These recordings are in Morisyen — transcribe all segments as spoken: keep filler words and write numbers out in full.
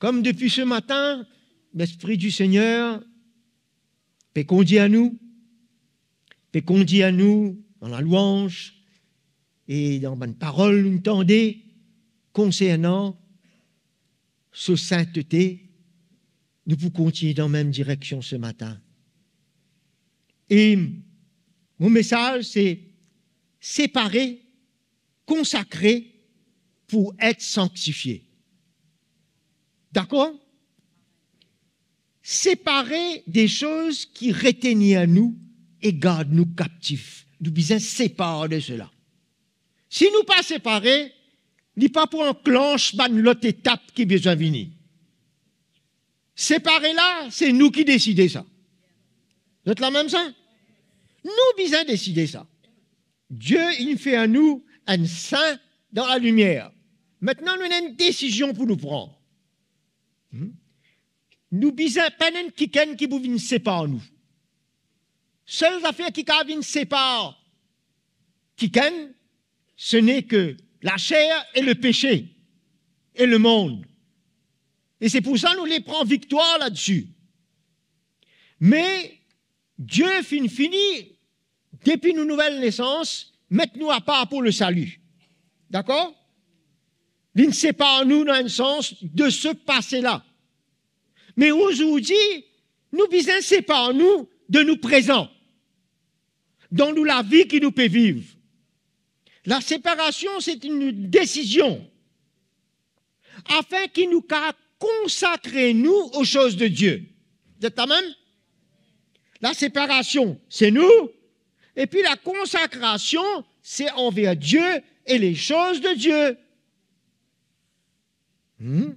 Kom depi se matin, Lespri di Segner pe kondir nou, pe kondir nou dan lalouanz e dan bann parol nou tande konsernan so sintete, nou pou kontigne dan mem direksion se matin. E mo mesaz se separe, konsakre pou et sanktifie. Dakor? Separe de soz ki retenir nou e gard nou kaptif. Nou bizin separ de sela. Si nou pa separe, li pa pou anklans bann lot etap ki bizin vini. Separe la, se nou ki deside sa. Zot la mem sa? Nou bizin deside sa. Die inn fer nou enn sin dan lalimier. Aster nou ena enn desizion pou nou pran. Hmm? Nou bizin, pena enn kikenn ki pou vinn separ nou. Sel zafer ki kav vinn separ kikenn, se ne ke laser e lepese e lemond. E se pou sa nou le pran viktwar ladsi. Me Die finn fini, depi nou nouvel nesans, met nou apar pou lesali. Dakor? Linn separ nou dan enn sans de se pase la. Me azordi, nou bizin separ nou de nou prezan, dan nou lavi ki nou pe viv. Laseparasion, se enn desizion afin ki nou kav konsakre nou o soz de Die. Zot la mem? Laseparasion, se nou, epi lakonsakrasion, se anver Die e le soz de Die. Hmm?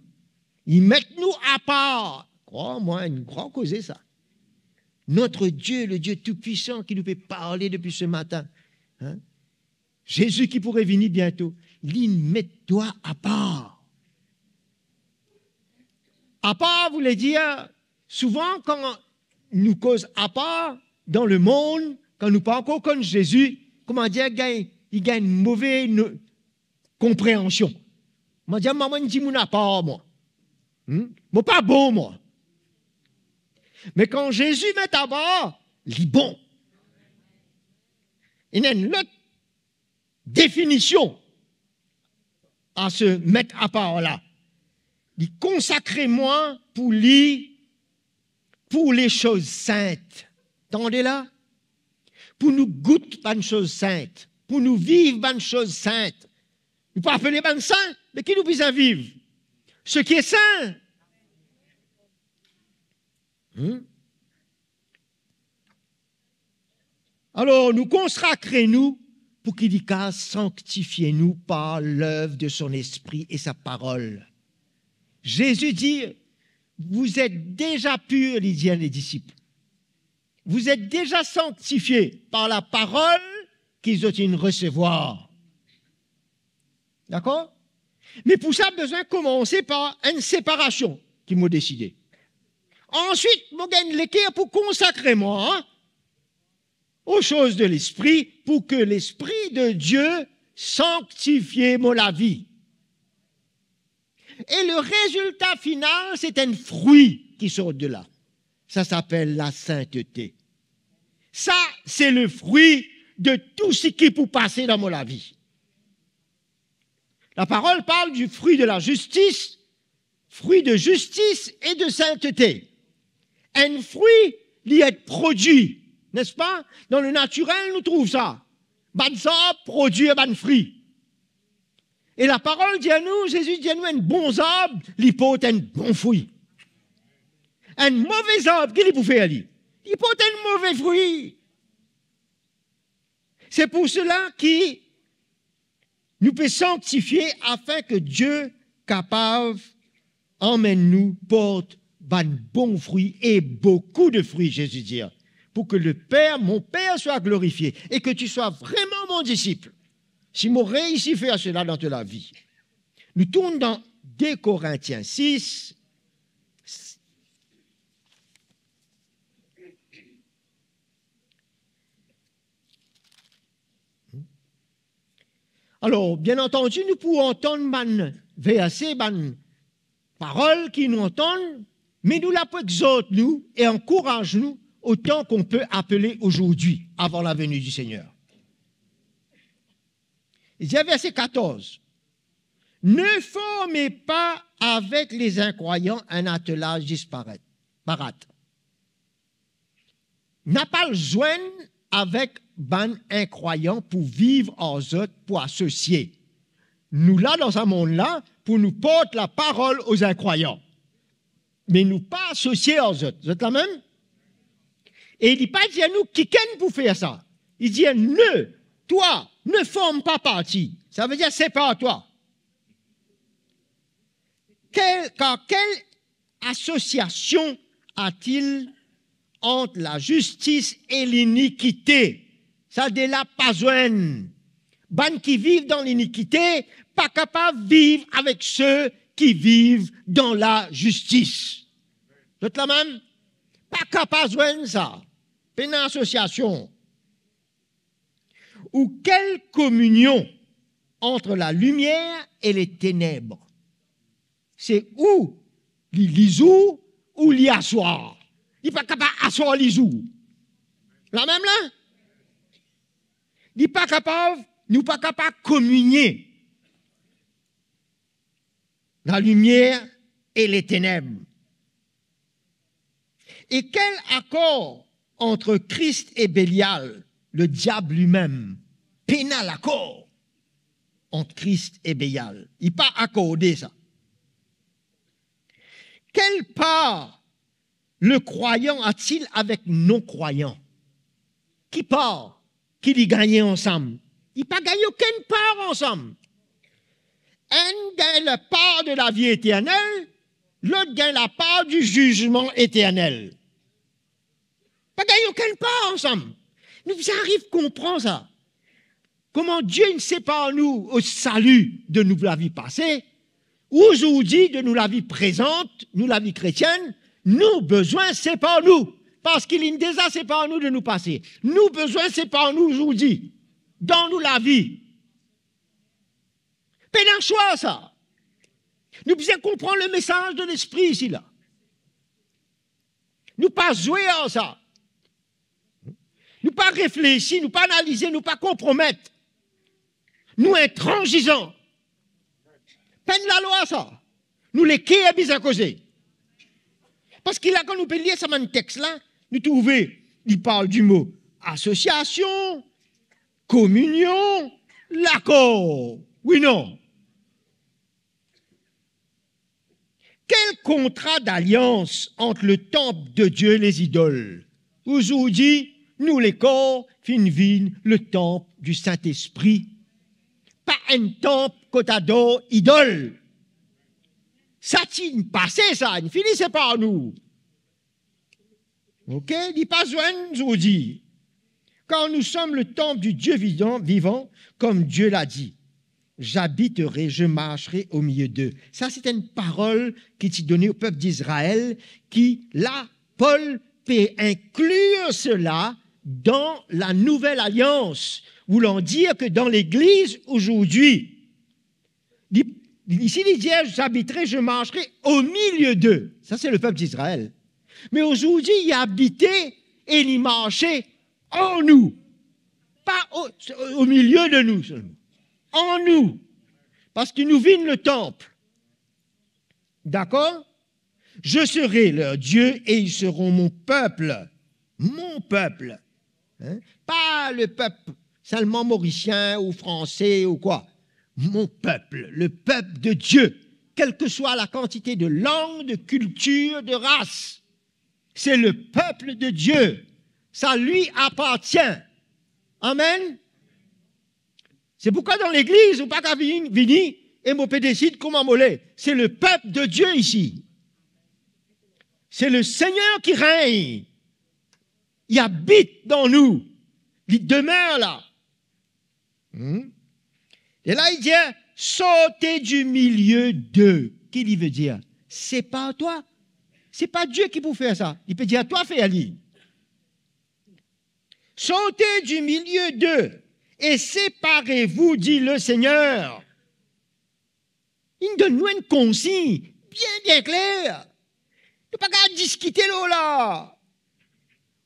Li met nou apar. Krwar mwa, enn gran koze sa. Notre Dieu, le Dieu Tout-Puissant ki nou pe parle depi se matin. Hein? Zezi ki pou revini biento, li met twa apar. Apar, vouledir, souvan kan nou koz apar dan lemond, kan nou pa ankor konn Zezi, koumadir, gagn, li gagn move no-, konpreansion. Mo dir, mwa, mo enn dimoun apar, mwa. Hmm? Mo pa bon, mwa. Me kan Zezi met apar, li bon. Ena enn lot definision a se met apar la. Li konsakre mwa pou li, pou le soz sint. Tande la? Pou nou gout bann soz sint, pou nou viv bann soz sint. Nou pa apele bann sin, me ki nou bizin viv? Seki e sin. Hmm? Alor, nou konsakre nou pou ki li kav sanktifie nou par lev de son Lespri e sa parol. Zezi dir, "Vous êtes déjà purs," li dir a le disip. "Vous êtes déjà sanctifiés par la parole ki zot inn resevwar." Dakor? Me pou sa, bizin koumanse par enn separasion ki mo deside. Answit, mo gagn leker pou konsakre mwa o soz de Lespri, pou ke Lespri de Die sanktifie mo lavi. E le rezilta final, se enn frwi ki sort de la. Sa apel lasintete. Sa, se le frwi de tou seki pou pase dan mo lavi. Laparol parl du fruit de la justice, fruit de justice et de sainteté. Enn frwi, li et prodwi, nespa? Dan le natirel, nou trouv sa. Bann zarb prodwir bann frwi. E laparol dir nou, Zezi dir nou, enn bon zarb, li port enn bon frwi. Enn move zarb, ki li pou fer li? Li port enn move frwi. Se pou sela ki nou pe sanktifie afin ke Die kapav amenn nou port bann bon frwi e boukou de frwi, Zezi dir, pou ke le Père, mon Père soit glorifié et que tu sois vraiment mon disciple. Si mo reisi fer sela dan to lavi. Nou tourn dan de Korintien sis. Alor, bien antandi, nou pou antann bann verse, bann parol ki nou antann, me nou la pou exort nou e ankouraz nou otan qu'on peut appeler aujourd'hui, avant la venue du Seigneur. Li dir, verse katorz, ne formez pas avec les incroyants un attelage disparate, parate. Napa zwenn avek bann inkrwayan pou viv ar zot, pou asosie. Nou la dan sa mond la pou nou port laparol aux incroyants. Me nou pa asosie ar zot. Zot la mem? E li pa dir nou kikenn pou fer sa. Li dir, ne, toi, ne forme pas partie. Ça veut dire, sépare-toi. Quelle, car quelle association a-t-il entre la justice et l'iniquité? Sa de la pa zwenn. Bann ki viv dan linikite pa kapav viv avek se ki viv dan lazistis. Zot la mem? Pa kapav zwenn sa. Pena asosiasion. Ou quelle communion entre la lumière et les ténèbres? Se ou li lizour ou li aswar. Li pa kapav aswar lizour. La mem la? Li pa kapav, nou pa kapav kominie. La lumière et les ténèbres. Et quel accord entre Christ et Bélial? Le diable lui-même. Pena lakor ant Kris e Belial. Li pa akorde sa. Quelle part le croyant a-t-il avec non-croyant? Ki par ki li gagne ansam? Li pa gagn okenn par ansam. Enn gagn lapar de lavi eternel, lot gagn lapar di zizman eternel. Pa gagn okenn par ansam. Nou bizin ariv konpran sa. Kouma Die inn separ nou o sali de nou lavi pase, ouzordi de nou lavi prezant, nou lavi kretienn, nou bizin separ nou. Parski linn deza separ nou de nou pase. Nou bizin separ nou ouzordi, dan nou lavi. Pena swa sa. Nou bizin konpran lemesaz de Lespri isi la. Nou pa zwe ar sa. Nou pa reflesi, nou pa analize, nou pa konpromet. Nou intranzizan. Pa enn lalwa sa. Nou leker bizin koze. Parski la, kan nou pe lir sa bann tex la, nou trouve, li parl di mo asosiasion, kominion, lakor. Wi, non? Quel contrat d'alliance entre le temple de Dieu et les idoles? Ouzordi, nou lekor finn vinn le temple du Saint-Esprit. Pa enn temple kot ador idol. Sa ti pase sa, inn fini separ nou. Ok, li pa zwenn zordi. Car nous sommes le temple du Dieu vivant, vivant, comme Dieu l'a dit. J'habiterai, je marcherai au milieu d'eux. Sa se enn parol ki ti done o pep Izrael, ki la, Pol pe inklir sela dan la nouvel alians, voulant dir ke dan legliz ouzordi, li, isi li dir, j'habiterai, je marcherai au milieu d'eux. Sa se lepep Izrael. Me ouzordi, li abite e li marse an nou. Pa o, o milie de nou selman. An nou. Parski nou vinn le temple. Dakor? Je serai leur Dieu et ils seront mon peuple. Mon peuple. Hein? Pas le peuple seulement mauricien ou français ou quoi. Mon peuple, le peuple de Dieu, quelle que soit la quantité de langue, de culture, de race. C'est le peuple de Dieu. Ça lui appartient. Amen. Se pourkwa dan legliz, ou pa kapav vini, vini e mo pe desid kouma mo le. Se lepep de Die isi. Se Lesegner ki regn. Li abit dan nou. Li demer la. Hmm? E la, li dir, sortez du milieu d'eux. Ki li ve dir? Sépare-toi. Se pa Die ki pou fer sa. Li pe dir twa fer li. Sortez du milieu d'eux et séparez-vous, dit le Seigneur. Li donn nou enn konsign, bien, bien kler. Nou pa kapav diskite lor la.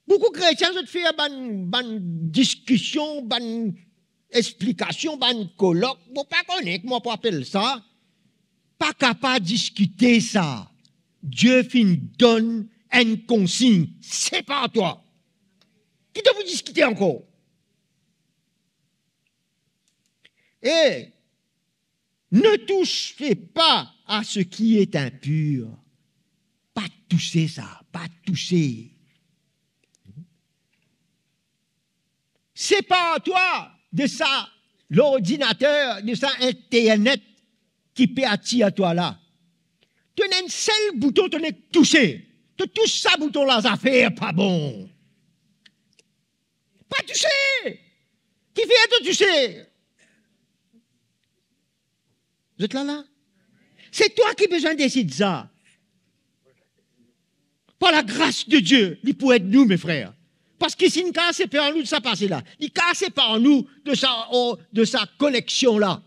Boukou kretien, zot fer bann, bann diskision, bann explikasion, bann kolok, mo pa kone kouma pou apel sa. Pa kapav diskite sa. Die finn donn enn konsign, separ twa. Ki to pou diskite ankor? E ne touchez pas à ce qui est impur. Pa touse sa, pa touse. Separ twa de sa lordinater, de sa internet ki pe atir twa la. To ena enn sel bouton to nek touse. To tous sa bouton la, zafer pa bon. Pa touse. Kifer to touse? Zot la la? Se twa ki bizin desid sa. Par lagras de Die, li pou ed nou, me frer. Parski si li kapav separ nou de sa pase la, li kapav separ nou de sa, o, de sa koneksion la.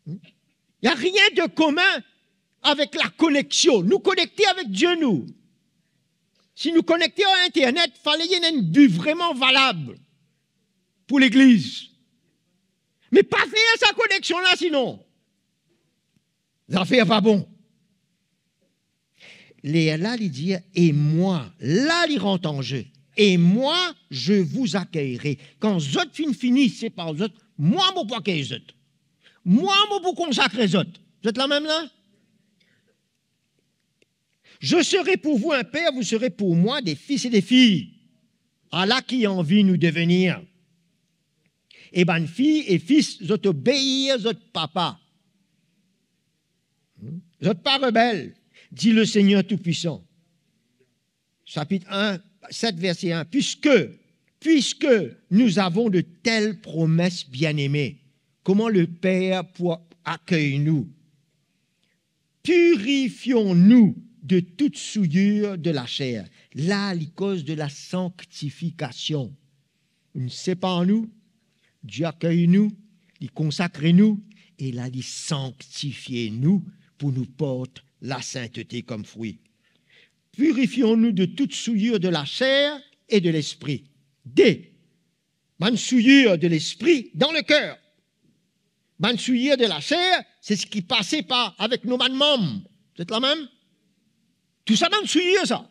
Il n'y a rien de commun avec la connexion. Nou konekte avek Die, nou. Si nou konekte ar internet, fale ena enn bi vreman valab pou legliz. Me pa fer sa koneksion la, sinon zafer pa bon. Lerla li dir, et moi, la li rant an ze, et moi, je vous accueillerai. Kan zot finn fini separ zot, mwa mo pou akey zot. Mwa mo pou konsakre zot. Zot la mem la? Je serai pour vous un père, vous serez pour moi des fils et des filles. Ala ki anvi nou devenir. E bann fi e fis, zot obeir zot papa. Hmm? Zot pa rebel, dit le Seigneur Tout-Puissant. Chapitre un, sept, verset un. Puisque, puisque nous avons de telles promesses, bien-aimés, comment le Père pou akey nou? Purifions-nous de toute souillure de la chair. La, li koz de la sanctification. Li separ nou, li akey nou, li konsakre nou, e la, li sanktifie nou pou nou port lasintete kom fri. Purifions-nous de toute souillure de la chair et de l'esprit. De, bann souillure de l'esprit dans le cœur. Bann souillure de la chair, se seki pase par avek nou bann manm. Zot la mem? Tou sa bann souillure sa.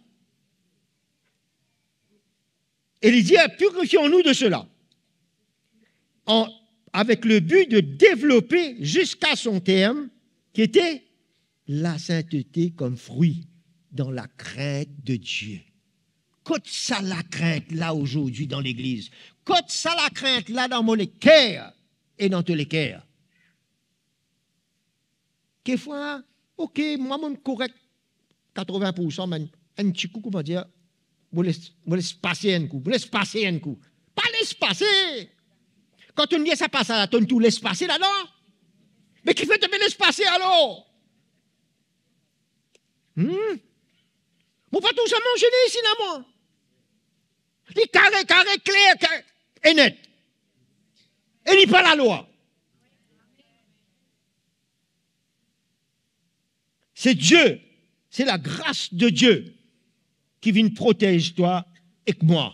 E li dir, purifions-nous de cela, en, avec le but de développer jusqu'à son terme, qui était la sainteté comme fruit dans la crainte de Dieu. Kot sa lakrint la azordi dan legliz? Kot sa lakrint la dan mo leker e dan to leker? Kekfwa, ok, mwa mo korek katrovin poursan, me enn ti kou, koumadir, mo les, mo les pase enn kou, mo les pase enn kou. Pa les pase! Kan to'nn dir sa pase la, to'nn tou les pase ladan? Me kifer to pe les pase alor? Hmm? Mo pa tou sa manze li isi la, mwa. Li kare, kare, kler, kler e net. E li pa lalwa. Se Die, se lagras de Die ki vinn protez twa ek mwa.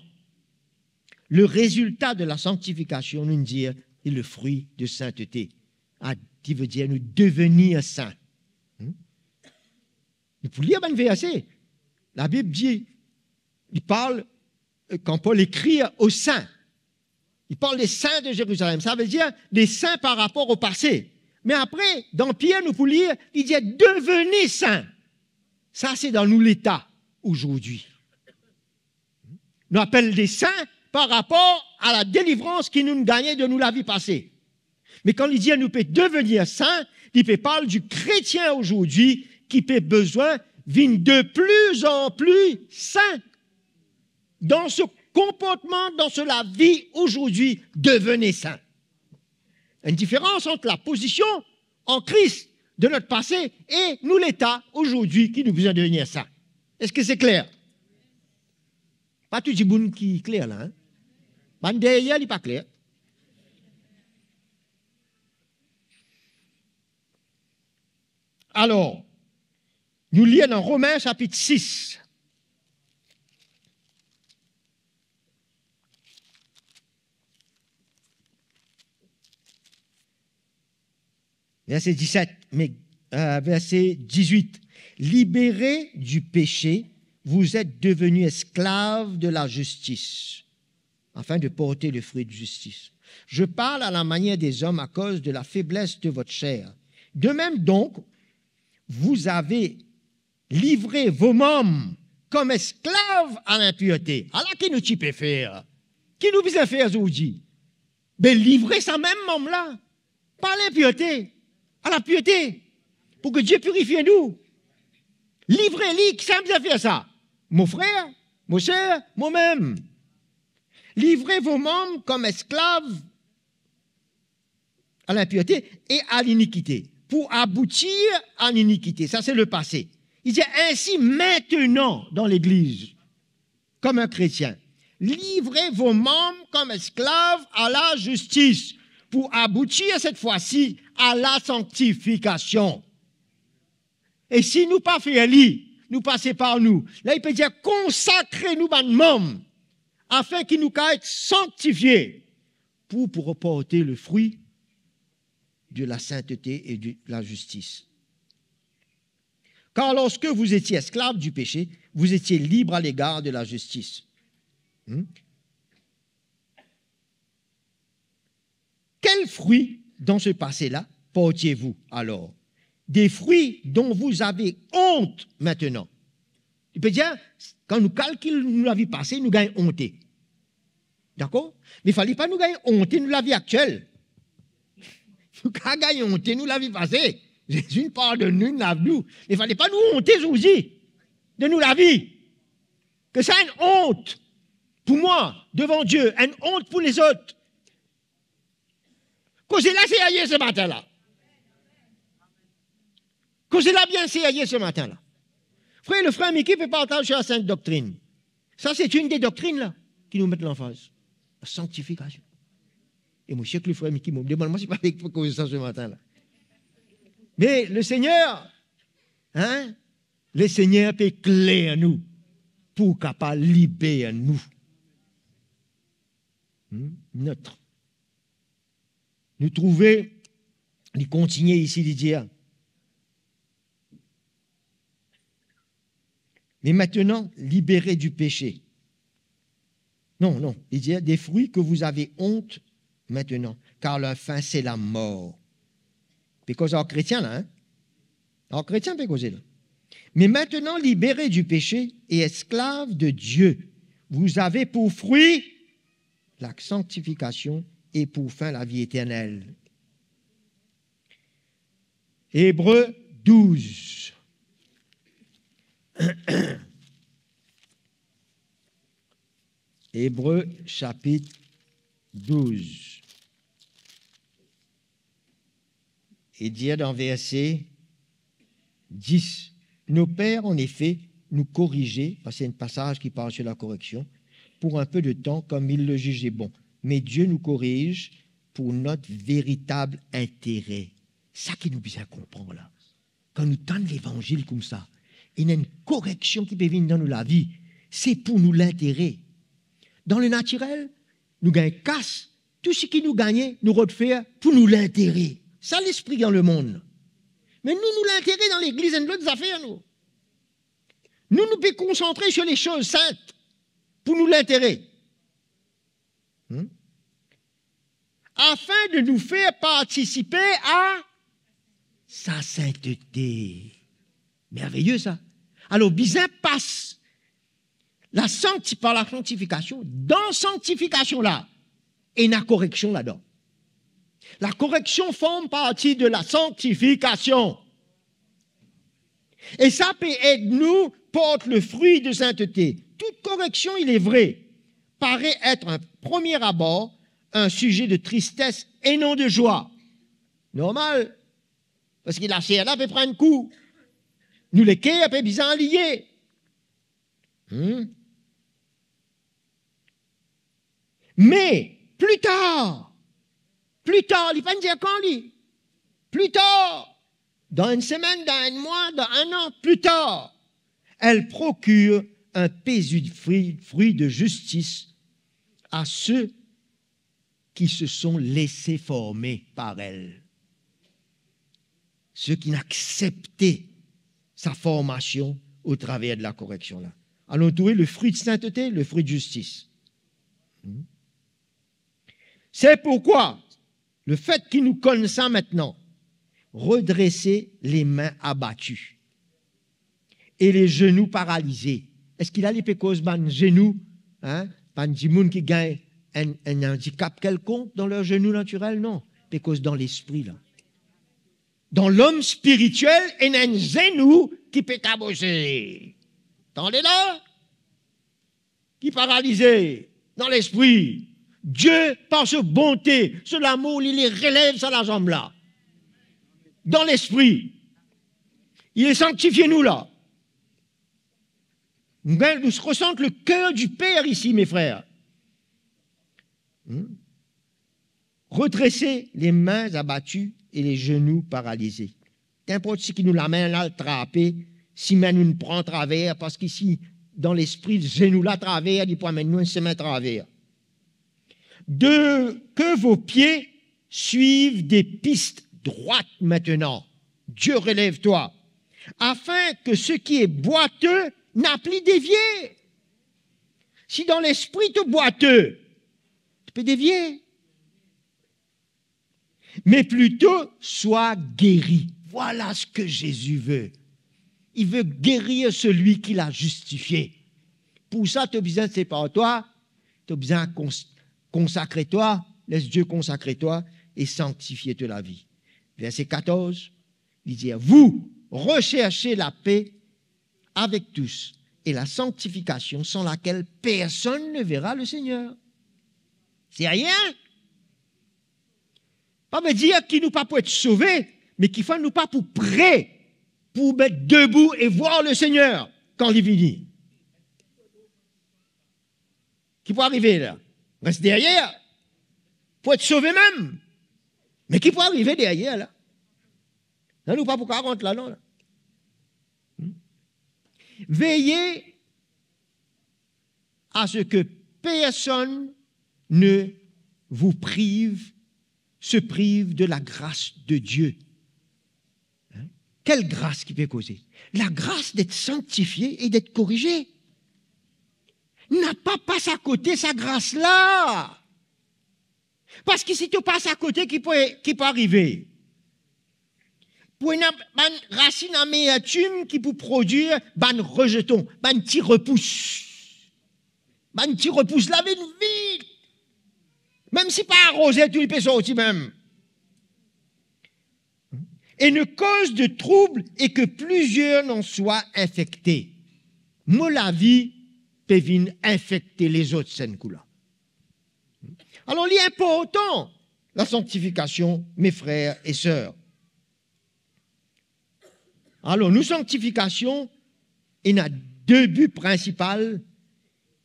Le résultat de la sanctification, nou dir, est le fruit de sainteté. A, ki vedir nou devenir sin. Hmm? Nou pou lir bann verse. Labib dir, li parl, euh, kan Pol ekrir aux saints, li parl des saints de Jérusalem. Sa vedir des saints par rapor o pase. Me apre, dan Pier, nou pou lir, li dir, devenez saints. Sa, se dan nou leta azordi. Nou apel de sin par rapor a la delivrans ki nou'nn gagne de nou lavi pase. Me kan li dir nou pe devenir sin, li pe parl di kretien azordi ki pe bizin vinn de pli an pli sin dan so konportman, dan so lavi azordi, devenez saints. Enn diferans ant la pozision an Kris de not pase e nou leta azordi ki nou bizin devenir sin. Eski se kler? Pa tou dimoun ki kler la, hein? Bann deryer, li pa kler. Alor, nou lir dan Romin sapit sis. Verset dix-sept, mais, euh, verset dix-huit. Libérés du péché, vous êtes devenus esclaves de la justice, afin de porter le fruit de justice. Je parle à la manière des hommes à cause de la faiblesse de votre chair. De même donc, vous avez livré vos membres comme esclaves à l'impureté. Ala ki nou ti pe fer. Ki nou bizin fer zordi? Be, livre sa mem manm la, pa linpirte, a lapirte, pou ki Die pirifie nou. Livre li, kisannla bizin fer sa? Mo frer, mo ser, momem. Livrez vos membres comme esclaves à l'impureté et à l'iniquité, pour aboutir à l'iniquité. Ça, c'est le passé. Il dit ainsi maintenant dans l'Église, comme un chrétien, livrez vos membres comme esclaves à la justice, pour aboutir cette fois-ci à la sanctification. E si nou pa fer li, nou pa separ nou. La, li pe dir, konsakre nou bann manm, afin ki nou kav et sanktifie, pou, pou porte le fruit de la sainteté et de la justice. Car lorsque vous étiez esclaves du péché, vous étiez libres à l'égard de la justice. Hmm? Quel fruit dans ce passé-là portiez-vous alors? Des fruits dont vous avez honte maintenant. Li pe dir, kan nou kalkil nou lavi pase, nou gagn onte. Dakor? Me fale pa nou gagn onte nou lavi aktiel. Nou kav gagn onte nou lavi pase. Zezi inn pardonn nou, inn lav nou. Me fale pa nou onte zordi de nou lavi. Ke sa enn ont pou mwa devan Die, enn ont pou lezot. Koze la serye se matin la. Koze la bien serye se matin la. Frer, le frer Miki pe partaz sir la sint doktrinn. Sa se enn de doktrinn la ki nou met lanfaz. La sanktifikasion. E mo sir ki le frer Miki, mo demann mwa si pa li pe koz sa se matin la. Me le Segner, hein, le Segner pe ekler nou pou kapav liber nou. Hmm? Not. Nou trouve, li kontigne isi, li dir, mais maintenant, libérés du péché. Non, non, li dir, des fruits que vous avez honte maintenant, car leur fin, c'est la mort. Pe koz ar kretien la, hein? Ar kretien pe koze la. Mais maintenant, libérés du péché et esclaves de Dieu, vous avez pour fruit la sanctification et pour fin la vie éternelle. Ebre douz. Ebre sapit douz. E dir dan verse dis, nos pères, en effet, nous corrigeaient, parski se enn pasaz ki parl sir la koreksion, pour un peu de temps, comme ils le jugeaient bon. Mais Dieu nous corrige pour notre véritable intérêt. Sa ki nou bizin konpran la. Kan nou tann levanzil koumsa, ena enn koreksion ki pe vinn dan nou lavi, se pou nou lintere. Dan le natirel, nou gagn kas, tou seki nou gagne, nou rod fer pou nou lintere. Sa lespri dan lemond. Me nou, nou lintere dan legliz enn lot zafer, nou. Nou, nou pe konsantre sir le soz sint pou nou lintere. Hmm? Afin de nous faire participer à sa sainteté. Merveye sa. Alor, bizin pas la sankti-, par la sanktifikasion. Dan sanktifikasion la, ena koreksion ladan. La koreksion form parti de la sanktifikasion. E sa pe ed nou port le fri de sintete. Tout koreksion, il est vrai, paraît être un premier abord un sujet de tristesse et non de joie. Normal, parski laser la pe pran kou. Nou leker pe bizin aliye. Hmm? Me pli tar, pli tar, li pa dir kan li, pli tar, dans une semaine, dans un mois, dans un an, plus tard, elle procure un paisible fruit, fruit de justice à ceux qui se sont laissés former par elle. Ceux qui acceptent sa formation au travers de la correction là. Allons trouver le fruit de sainteté, le fruit de justice. Hmm. C'est pourquoi, le fait ki nou konn sa maintenant, redresser les mains abattues et les genoux paralysés. Eski la li pe koz bann zenou, hein, bann dimoun ki gagn enn, enn andikap kelkonk dan ler zenou natirel? Non, pe koz dan lespri la. Dan lom spiritiel, ena enn zenou ki pe kabose. Tande la? Ki paralize dan lespri. Dieu, par so bonte, so lamour, li, li relev sa lazanm la. Dan lespri. Li sanktifie nou la. Nou, nou resant le cœur du Père ici, mes frères. Hmm? Redresser les mains abattues et les genoux paralysés. Ninport seki nou lame la trape, sime nou pran traver, parski si dan lespri zenou la traver, li pou amenn nou enn sime traver. De, que vos pieds suivent des pistes droites maintenant. Dieu, relève-toi, afin que ce qui est boiteux n'a plus dévié. Si dan lespri to bwate, to pe devie. Mais plutôt sois guéri. Voilà ce que Jésus veut. Il veut guérir celui qu'il a justifié. Pour ça, to bizin separ twa, to bizin kons-, konsakre twa, les Dieu consacrer toi et sanctifier to lavi. Verset quatorze, li dir, vous recherchez la paix avec tous et la sanctification sans laquelle personne ne verra le Seigneur. Serye? Pa ve dir ki nou pa pou et sove, me ki fer nou pa pou pre pou met debout e vwar Lesegner kan li vini. Ki pou arive la? Res deryer. Pou et sove mem. Me ki pou arive deryer la? La, nou pa pou kapav rant ladan la. Hmm? Veillez à ce que personne ne vous prive, se prive de la grâce de Dieu. Hein? Kel gras ki pe koze? La gras d'être sanctifié et d'être corrigé. Na pa pas akote sa gras la. Parski si to pas akote, ki pou, ki pou arive? Pou ena bann rasinn amertim ki pou prodwir bann rezeton, bann ti repous. Bann ti repous la vinn vit. Mem si pa aroze, tou li pe sorti mem. Et ne cause de trouble et que plusieurs n'en soient infectés. Mo lavi pe vinn infekte lezot enn kou la. Alor, li inportan, la sanktifikasion, mes frères et sœurs. Alor, nou sanktifikasion, ena de bi prinsipal,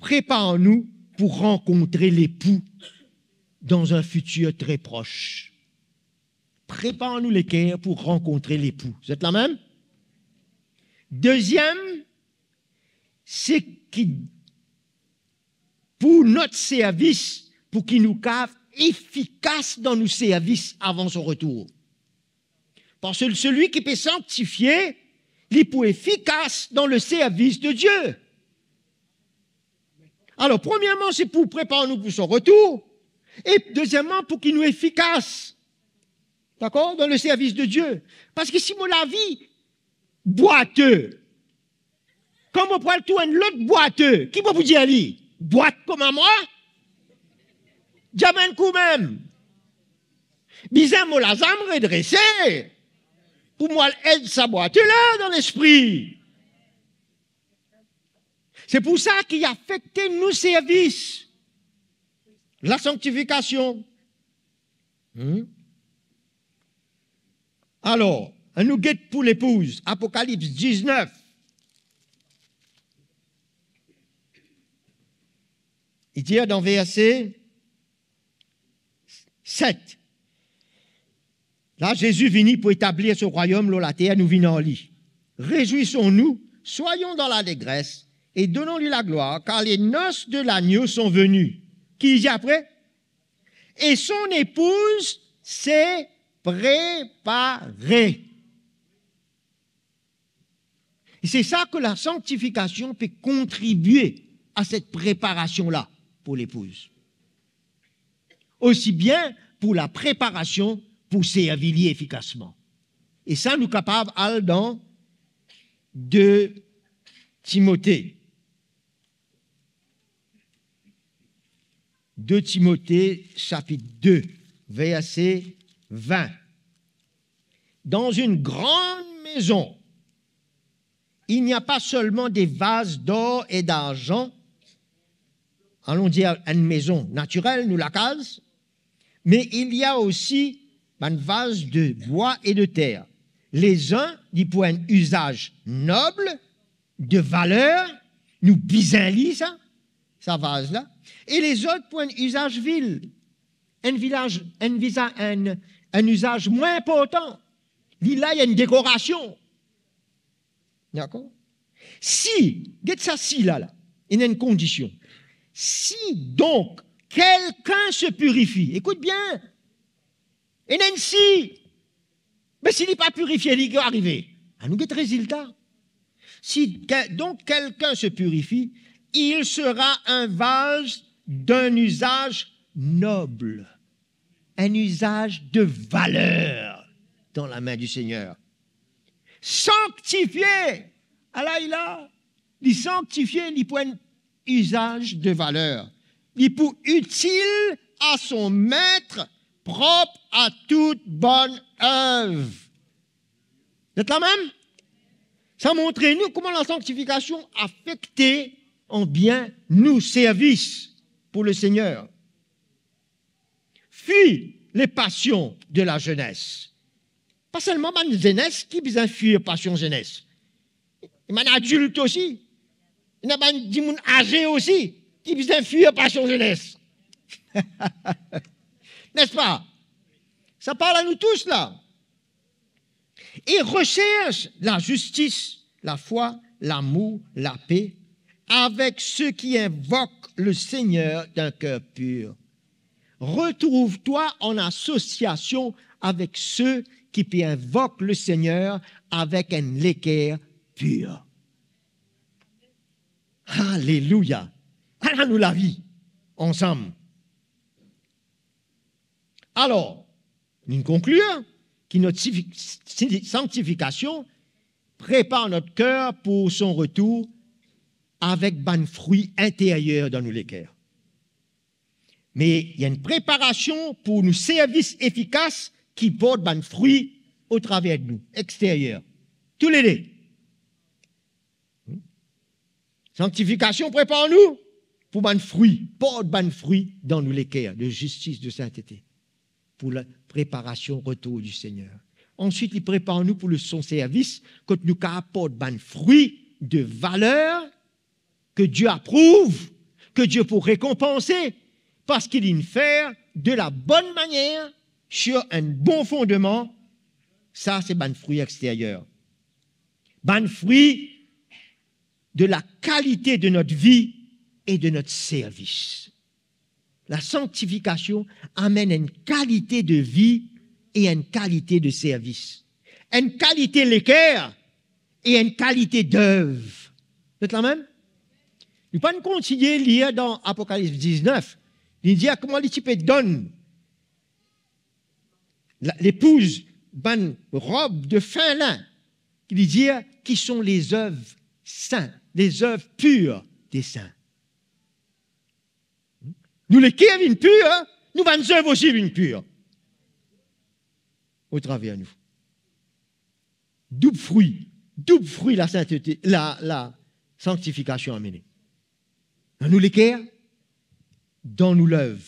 prepar nou pou rankontre lepou dan enn fitir tre pros. Prepar nou leker pou rankontre lepou. Zot la mem? Deziem, se ki pou nou servis, pou ki nou kapav efikas dan nou servis avan so retour. Parski selwi ki pe sanktifie, li pou efikas dan le servis de Dieu. Alor, premierman, se pou prepar nou pou so retour, e dezieman, pou ki nou efikas, dakor, dan le servis de Dieu. Parski si mo lavi bwate, kan mo pou al trouv enn lot bwate, ki mo pou dir li? Bwat kouma mwa? Zame enn kou mem. Bizin mo lazam redrese pou mo al ed sa bwate la dan lespri. Se pou sa ki afekte nou servis, la sanktifikasion. Hmm? Alor, annou get pou lepouz, Apokalips diznef. Li dir dan verse set, La Zezi vini pou etablir so rwayom lor later, nou vinn ar li. Rezwisonn nou, swayon dan lalezres e donnon li laglwar, kar les noces de l'agneau sont venues. Ki li dir apre? Et son épouse s'est préparée. E se sa ki lasanktifikasion pe kontribie a set preparasion la pou lepouz. Osi bien pou lapreparasion pou servi li efikasman. E sa nou kapav al dan de Timote. De Timote sapit de, verse vin. Dans une grande maison, il n'y a pas seulement des vases d'or et d'argent, allons dire enn mezon natirel, nou lakaz, mais il y a aussi bann vaz de bwa e de ter. Les uns, li pou enn izaz nob, de valer, nou bizin li sa, sa vaz la, e lezot pou enn izaz vil, enn vilaz, enn viza-, enn, enn izaz mwin inportan. Li la, li enn dekorasion. Dakor? Si, get sa si la, la, ena enn kondision. Si donc quelqu'un se purifie, ekout bien, ena enn si, me si li pa pirifie, li ki arive? Anou get rezilta. Si que-, donc quelqu'un se purifie, il sera un vase d'un usage noble, un usage de valeur dans la main du Seigneur. Sanctifié, ala li la, li sanktifie, li pou enn izaz de valer. Li pou itil a son met, prop a tout bonn ev. Zot la mem? Sa montre nou kouma lasanktifikasion afekte anbien nou servis pou Lesegner. Fui les passions de la jeunesse. Pa selman bann zenes ki bizin fui pasion zenes. Bann adilt osi. Ena bann dimoun aze osi ki bizin fui pasion zenes. Nespa? Sa parl a nou tous la. Et recherche la justice, la foi, l'amour, la paix avec ceux qui invoquent le Seigneur d'un cœur pur. Retrouve-toi en association avec ceux qui pe invok Lesegner avek enn leker pir. Alelouya! Ala nou lavi ansam. Alor, nou konklir ki not sifi-, si-, sanktifikasion prepar not ker pou son retour avek bann frwi interyer dan nou leker. Me ena enn preparasion pou nou servis efikas ki port bann frwi otraver nou, exteryer. Toulede. Sanktifikasion prepar nou pou bann frwi, port bann frwi dan nou leker, de zistis, de sintete, pou lapreparasion retour di Segner. Answit, li prepar nou pou le, son servis, kot nou kapav port bann frwi de valer, ke Die aprouv, ke Die pou rekonpanse, parski linn fer de la bonn manier, sir enn bon fondman. Sa se bann frwi exteryer. Bann frwi de la kalite de not vi e de not servis. Lasanktifikasion amenn enn kalite de vi e enn kalite de servis, enn kalite leker e enn kalite dev. Zot la mem? Nou pa'nn kontinie lir dan Apokalips diznef, li dir kouma li ti pe donn la, lepouz bann rob de fin lin, ki li dir, qui sont les œuvres saintes, les œuvres pures des saints. Nou leker vinn pir, nou bann zev osi vinn pir. Otraver nou. Doub frwi, doub frwi lasintete, la, lasanktifikasion amene. Dan nou leker, dan nou lev.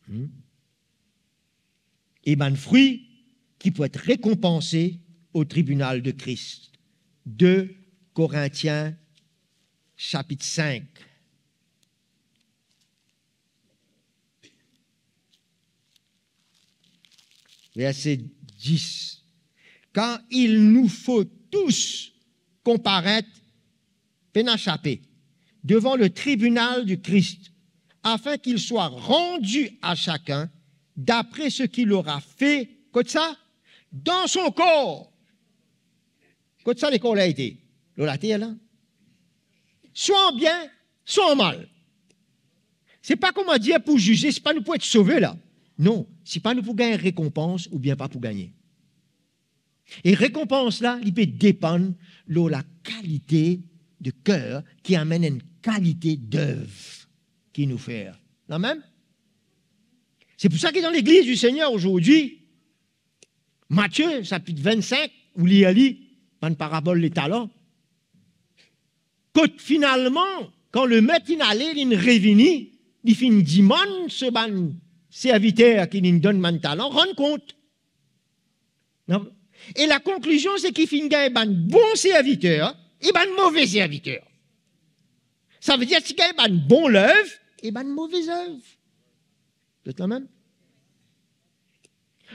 Hmm? E bann frwi ki pou et rekonpanse o tribinal de Kris. De Korintien, sapit sink. Verset dix. Car il nous faut tous comparaître, pena sape, devant le tribunal du Christ, afin qu'il soit rendu à chacun d'après ce qu'il aura fait, kot sa? Dans son corps. Kot sa lekor la ete? Lor later la. Swa an bien, swa an mal. Se pa koumadir pou zize, se pa nou pou et sove la. Non, se pa nou pou gagn rekonpans oubien pa pou gagne. E rekonpans la, li pe depann lor lakalite de ker ki amenn enn kalite dev ki nou fer. Amen? Se pou sa ki dan legliz di Segner azordi, Matie sapit vinn-sink, ou lir li, bann parabol letalan. Kot finalman, kan lemet inn ale, linn revini, li finn dimann so bann serviter ki linn donn bann talan rann kont. Non? E lakonklizion, se ki finn gagn bann bon serviter e bann move serviter. Savedir, ti gagn bann bon lev e bann move lev. Zot la mem?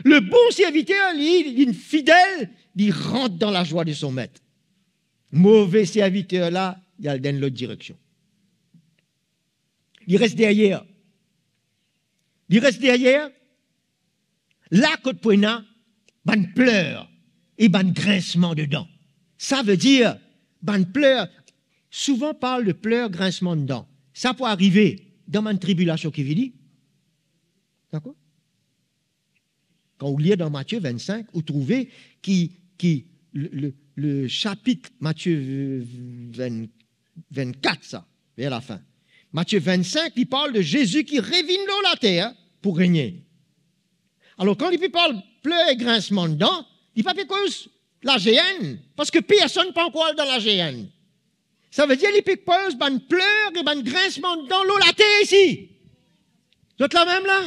Le bon serviter, li, li fidel, li rant dan lazwa de son met. Move serviter la, li al dan lot direksion. Li res deryer. Li res deryer. La kot pou ena bann pler e bann grinsman dedan. Savedir, bann pler, souvan parl de pler, grinsman dedan. Sa pou arive dan bann tribilasion ki vini. Dakor? Kan ou lir dan Matie vinn-sink, ou trouve ki, ki le, le, le sapit Matie vinn, vinn-kat sa, ver lafin. Matie vinn-sink, li parl de Zezi ki revinn lor later pou regne. Alor, kan li pe parl pler e grinsman dedan, li pa pe koz lazenn, parski personn pa ankor al dan lazenn. Savedir, li pe koz bann pler e bann grinsman dedan lor later isi. Zot la mem la?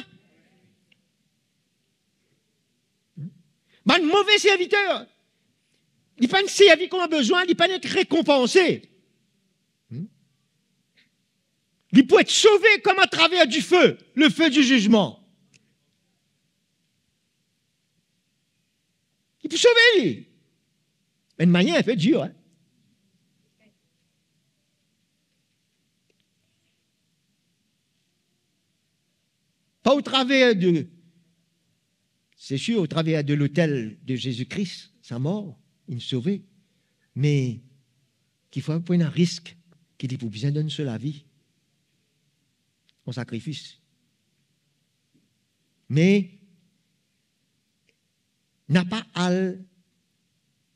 Bann move serviter, li pa'nn servi kouma bizin, li pa'nn et rekonpanse. Hmm? Li pou et sove kom atraver dife, lefe di zizman. Li pou sove li. Enn manier inpe dir, hein? Pa otraver de, se sir, otraver de lotel de Zezi Kris, sa mor, inn sove, me ki fwa pou ena risk ki li pou bizin donn so lavi an sakrifis. Me napa al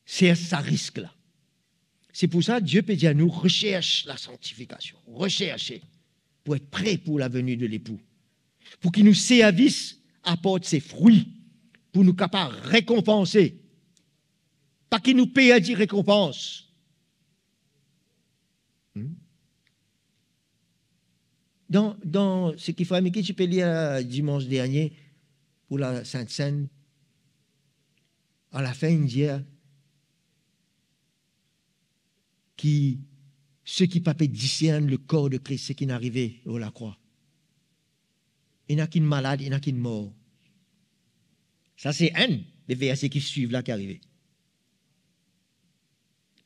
sers sa risk la. Se pou sa Die pe dir nou, resers lasanktifikasion, reserse pou et pre pou laveni de lepou, pou ki nou servis aport se frwi, pou nou kapav rekonpanse, pa ki nou perdi rekonpans. Hmm? Dan, dan seki frer Miki ti pe lir, euh, dimans dernie pou la Sint Senn, alafin inn dir ki seki pa pe disern lekor de Kris, seki inn arive lor lakrwa. Ena ki'nn malad, ena ki'nn mor. Sa se enn de verse ki swiv la ki arive.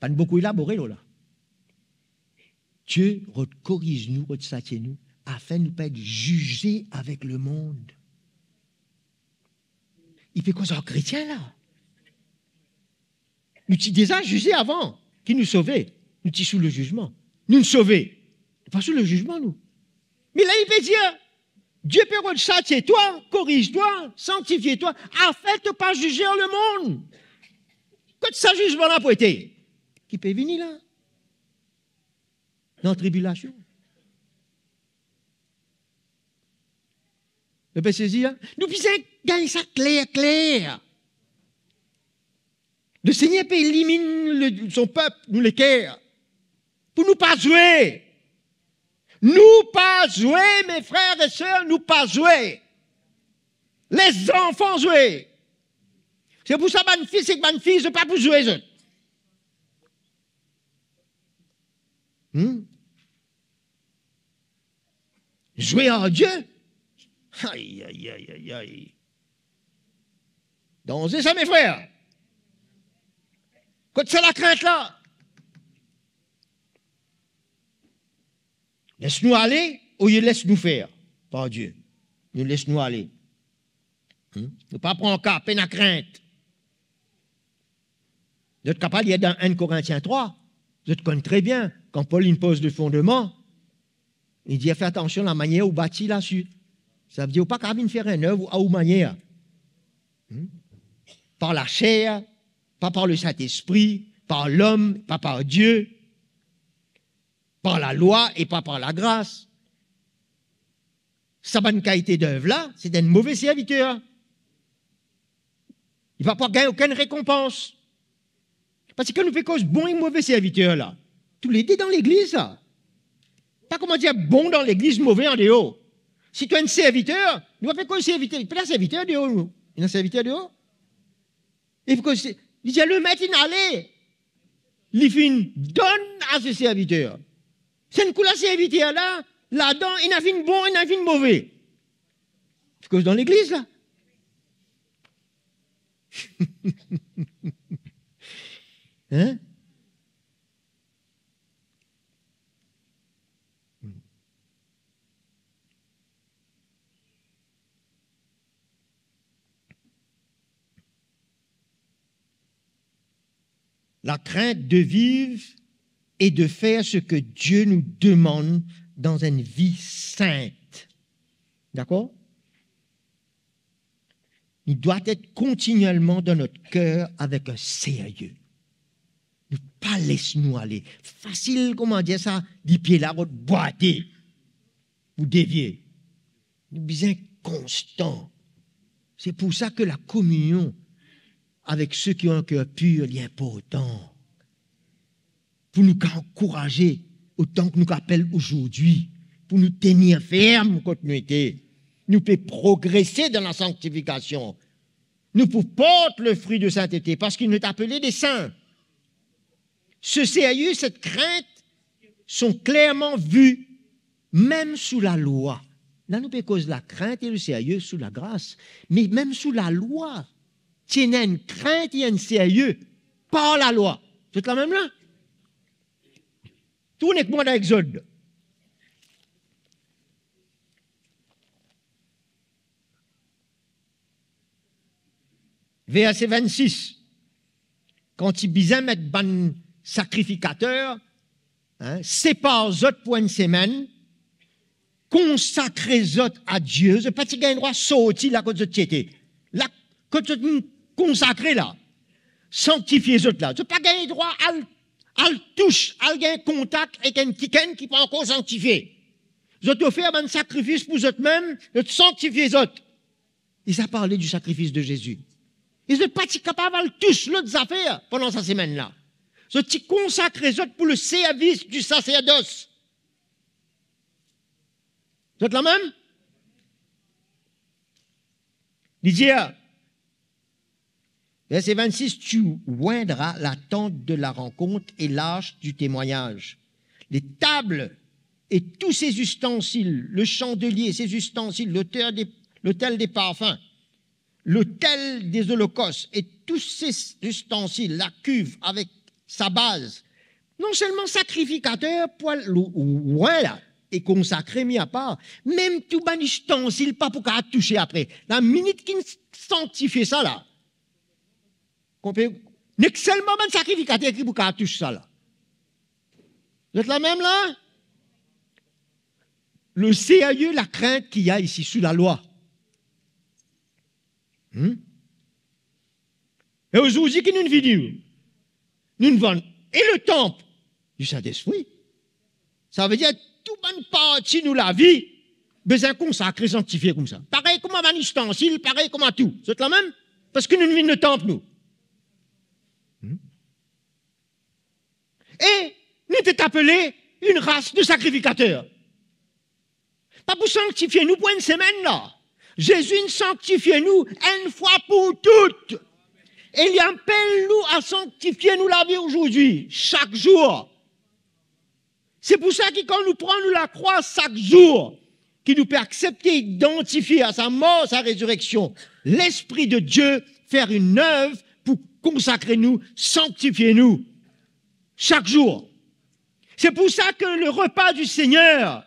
Pa'nn boukou elabore lor la. Die rod koriz nou, rod satie nou, afin nou pa et zize avek lemond. Li pe koz ar kretien la. Nou ti deza zize avan ki nou sove. Nou ti sou lezizman. Nou'nn sove. Nou pa sou lezizman, nou. Me la, li pe dir, Die pe rod satie twa, koriz twa, sanktifie twa, afin to pa zize ar lemond. Kot sa zizman la pou ete? Ki pe vini la. Dan tribilasion. Zot pe sezi la? Nou bizin gagn sa kler, kler. Lesegner pe iliminn le, son pep, nou leker, pou nou pa zwe. Nou pa zwe, mes frères et sœurs, nou pa zwe. Les zanfan zwe. Se pou sa bann fis ek bann fiy, zot pa pou zwe, zot. Hmm? Zwe ar Die? Ay, ay, ay, ay, ay. Danze sa, mefrer. Kot sa lakrint la? Les nou ale, olie les nou fer par Die. Nou les nou ale. Hmm? Nou pa pran ka, pena krint. Zot kapav lir dan enn Korintien trwa, zot konn tre bien, kan Pol inn poz le fondement, li dir, fer atansion lamanier ou bati lasi. Savedir ou pa kapav vinn fer enn zev a ou manier. Hmm? Par laser, pa par Lesintespri, par lom, pa par Die, par lalwa e pa par lagras. Sa bann kalite zev la, se enn move serviter. Li pa pou gagn okenn rekonpans. Parski nou pe koz bon e move serviter la. Toulede dan legliz la. Pa kouma dir bon dan legliz, move andeor. Si to enn serviter, nou pa pe koz serviter, pena serviter deor nou. Ena serviter deor? E finn koz, li dir, lemet inn ale. Li finn donn a se serviter. Se enn kou la serviter la, ladan, ena finn bon, ena finn move. Finn koz dan legliz la. Hein? La crainte de vivre et de faire ce que Dieu nous demande dans une vie sainte. D'accord? Il doit être continuellement dans notre cœur avec un sérieux. Nou pa les nou ale. Fasil, kouma dir sa, lipie la rod bwate pou devie. Nou bizin konstan. Se pou sa ke lakominion avek se ki an ker pir, li inportan. Pou nou kapav ankouraze otan ki nou kapav apel azordi, pou nou tenir ferm kot nou ete. Nou pe progrese dan lasanktifikasion. Nou pou port lefri de sintete, parski nou ete apele de sin. Ce sérieux, cette crainte sont clairement vus, mem sou lalwa. La nou pe koz lakrint e le sérieux sou lagras, me mem sou lalwa, ti ena enn krint e enn sérieux par lalwa. Zot la mem la? Tourn ek mwa dan Exod. Verse vennsis. Kan ti bizin met bann sakrifikater, hein, separ zot pou enn semenn, konsakre zot a Die, zot pa ti gagn drwa sorti la kot zot ti ete. La kot zot inn konsakre la, sanktifie zot la. Zot pa gagn drwa al, al tous, al gagn kontak ek enn kikenn ki pa ankor sanktifie. Zot ofer bann sakrifis pou zotmem, zot sanktifie zot. E sa parle du sacrifice de Jésus. E zot pa ti kapav al tous lot zafer pandan sa semenn la. Zot ti konsakre zot pou le service du sacerdoce. Zot la mem? Li dir, verset vingt-six, tu oindras la tente de la rencontre et l'arche du témoignage, les tables et tous ses ustensiles, le chandelier, ses ustensiles, l'autel des, l'autel des parfums, l'autel des holocaustes et tous ses ustensiles, la cuve avec sa base. Non selman sakrifikater pou al lo-, lwin la e konsakre, mi apar, mem tou bann ustensil pa pou kapav touse apre. Laminit ki sanktifie sa la, konpran, nek selman bann sakrifikater ki pou kapav tous sa la. Zot la mem la? Le sérieux, lakrint ki ena isi sou lalwa. Hmm? E azordi ki nou vini, nou vann e le tanp du Saint-Esprit. Savedir tou bann parti nou lavi bizin konsakre, sanktifie koumsa. Parey kouma bann ustensil, parey kouma tou. Zot la mem? Parski nou vinn le tanp nou. Hmm? E nou ete apele une race de sacrificateurs. Pa pou sanktifie nou pou enn semenn la. Zezi inn sanktifie nou enn fwa pou tou. E li apel nou a sanktifie nou lavi azordi, sak zour. Se pou sa ki kan nou pran nou lakrwa sak zour, ki nou pe aksepte idantifie a sa mor, sa rezireksion, Lespri de Die fer enn nev pou konsakre nou, sanktifie nou sak zour. Se pou sa ke le repa di Segner,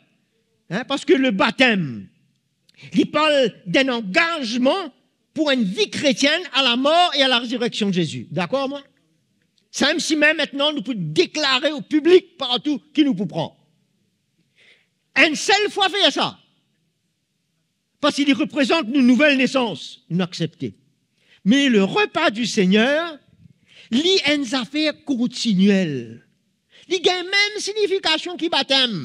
hein, parski le batem, li parl d'enn angazman pou enn vi kretienn a lamor e a larezireksion de Zezi. Dakor, mwa? Samem si mem mintnan nou pou deklare o piblik partou ki nou pou pran. Enn sel fwa fer sa. Parski li reprezant nou nouvel nesans, nou aksepte. Me le repa di Segner, li enn zafer kontiniel. Li gagn mem signifikasion ki batem.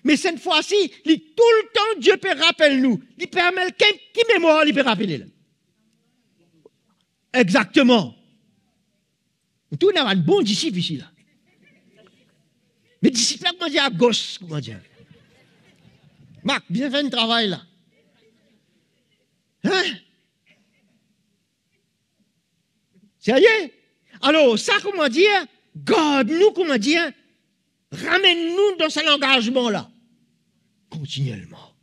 Me set fwa si, li toultan Dieu pe rapel nou. Li pe amenn ki, ki memwar li pe rapele la. Exakteman. Nou tou ena bann bon disip isi la. Me disip la, kouma dir, agos, kouma dir. Mark, bizin fer enn travay la. Hein? Serye? Alor, sa, kouma dir, gard nou, kouma dir, ramenn nou dan sa langazman la. Kontinielman.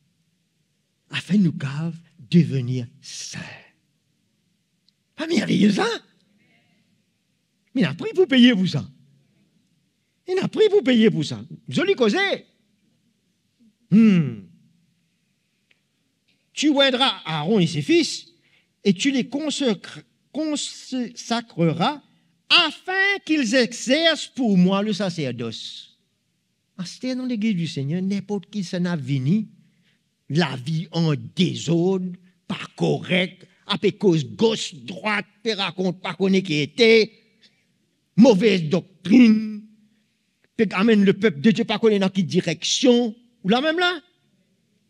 Afin nou kapav devenir sin. Pa merveye sa? Me ena pri pou peye pou sa. Ena pri pou peye pou sa. Zoli koze. Hmm. Tu oindras Aaron et ses fils, et tu les consacre-, consacreras, afin qu'ils exercent pour moi le sacerdoce. Aster dan legliz di Segner, ninport kisannla vini, lavi an dezord, pa korek, ape koz gos, drwat, pe rakont pa kone ki ete, move doktrinn, pe amenn lepep de Die pa kone dan ki direksion. Ou la mem la?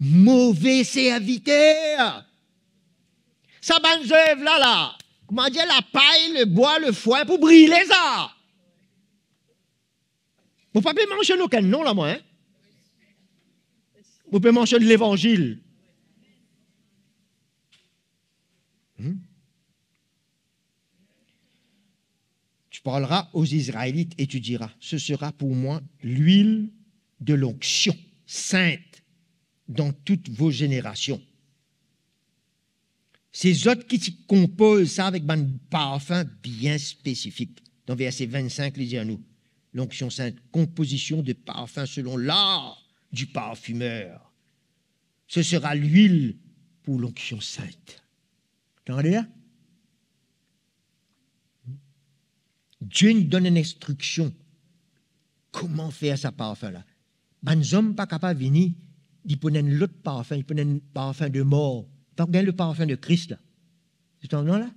Move serviter. Sa bann zev la, la, kouma dir, lapay, lebwa, lefwin pou brile sa. Mo pa pe mansionn okenn non la, mwa, hein? Mo pe mansionn levanzil. Hmm? Tu parleras aux Israélites et tu diras, ce sera pour moi l'huile de l'onction sainte dans toutes vos générations. Se zot ki ti konpoz sa avek bann parfin bien spesifik. Dan verse vinnsink, li dir nou, l'onction sainte, composition de parfums selon l'art du parfumeur. Ce sera l'huile pour l'onction sainte. Tande la? Die inn donn enn instriksion kouma fer sa parfin la. Bann zom pa kapav vini, li pou ena enn lot parfin, li pou ena enn parfin de mor. Pa gagn le parfin de Kris la. Zot annan la?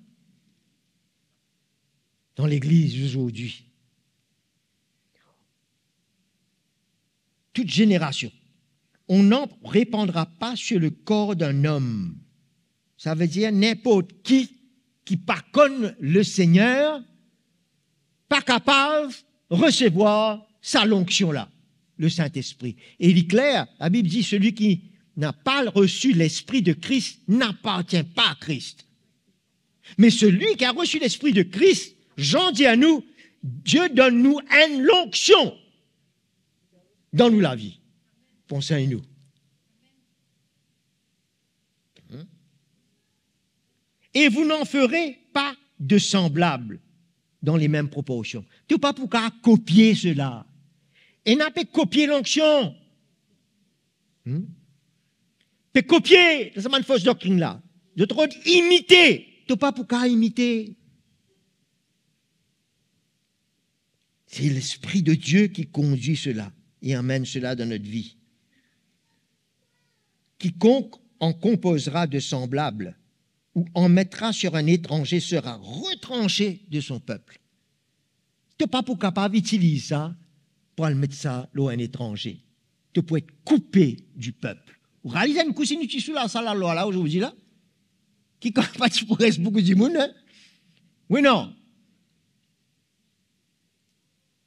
Dan legliz azordi. Toute génération. On n'en répandra pas sur le corps d'un homme. Savedir ninport ki, ki pa konn Lesegner, pa kapav resevwar sa lonksion la, Lesintespri. E li kler, Labib dir, celui qui n'a pas reçu l'Esprit de Christ n'appartient pas à Christ. Mais celui qui a reçu l'Esprit de Christ, Jean dit à nous, Dieu donne nous une onction dans nos lavi, pou ansegn nou. Hmm? Et vous n'en ferez pas de semblables dans les mêmes proportions. To pa pou kapav kopie sela. Ena pe kopie lonksion. Hmm? Pe kopie dan sa bann fos doktrin la. Zot rod imite, to pa pou kapav imite. C'est l'Esprit de Dieu qui conduit cela et amène cela dans notre vie. Quiconque en composera de semblables ou en mettra sur un étranger sera retranché de son peuple. To pa pou kapav itiliz sa pou al met sa lor enn etranze. To pou et koupe di pep. Ou realiz enn kou si nou ti sou la, sa lalwa la ozordi la? Ki kan pa ti pou res boukou dimoun, hein? Wi, non?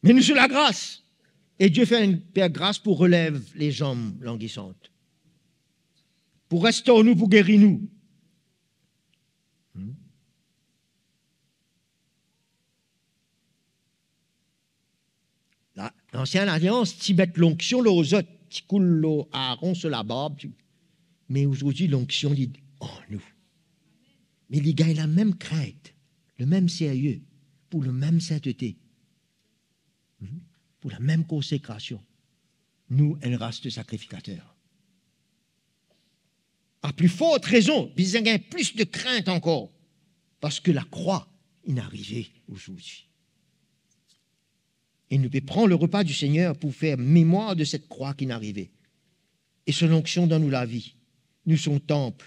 Me nou sou lagras. E Die fer enn pe gras pou relev lezanm langisant. Pou restor nou, pou geri nou. Hmm? La, Lansien Alians ti met lonksion lor zot, ti koul lor Aaron so labarb, ti, me ozordi lonksion li an nou. Me li gagn lamem krint. le mem serye, pou le mem sintete, hmm, pou la mem konsekrasion, nou enn ras de sakrifikater. A pli fort rezon, bizin gagn plis de krint ankor, parski lakrwa inn arive ouzordi. E nou pe pran le repa di Segner pou fer memwar de set krwa ki'nn arive. E so lonksion dan nou lavi. Nou son tanp.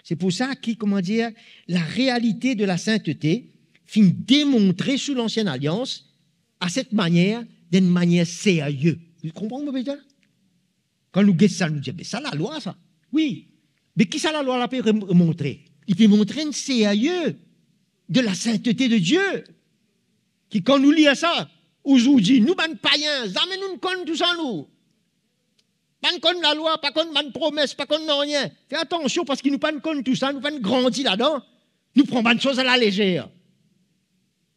Se pou sa ki, kouma dir, la realite de lasintete finn demontre sou Lansien Alians, a set manier, dan enn manier serye. Ou konpran mo pe dir la? Kan nou get sa, nou dir, "Be sa lalwa sa." Wi. Me ki sa lalwa la pe re-, montre? Li pe montre enn serye de lasintete de Die. Ki kan nou lir sa, ouzordi, nou bann payin, zame nou'nn konn tou sa nou. Pa'nn konn lalwa, pa konn bann promes, pa konn nanye. Fer atansion, parski nou pa'nn konn tou sa, nou pa'nn grandi ladan, nou pran bann soz alalezer.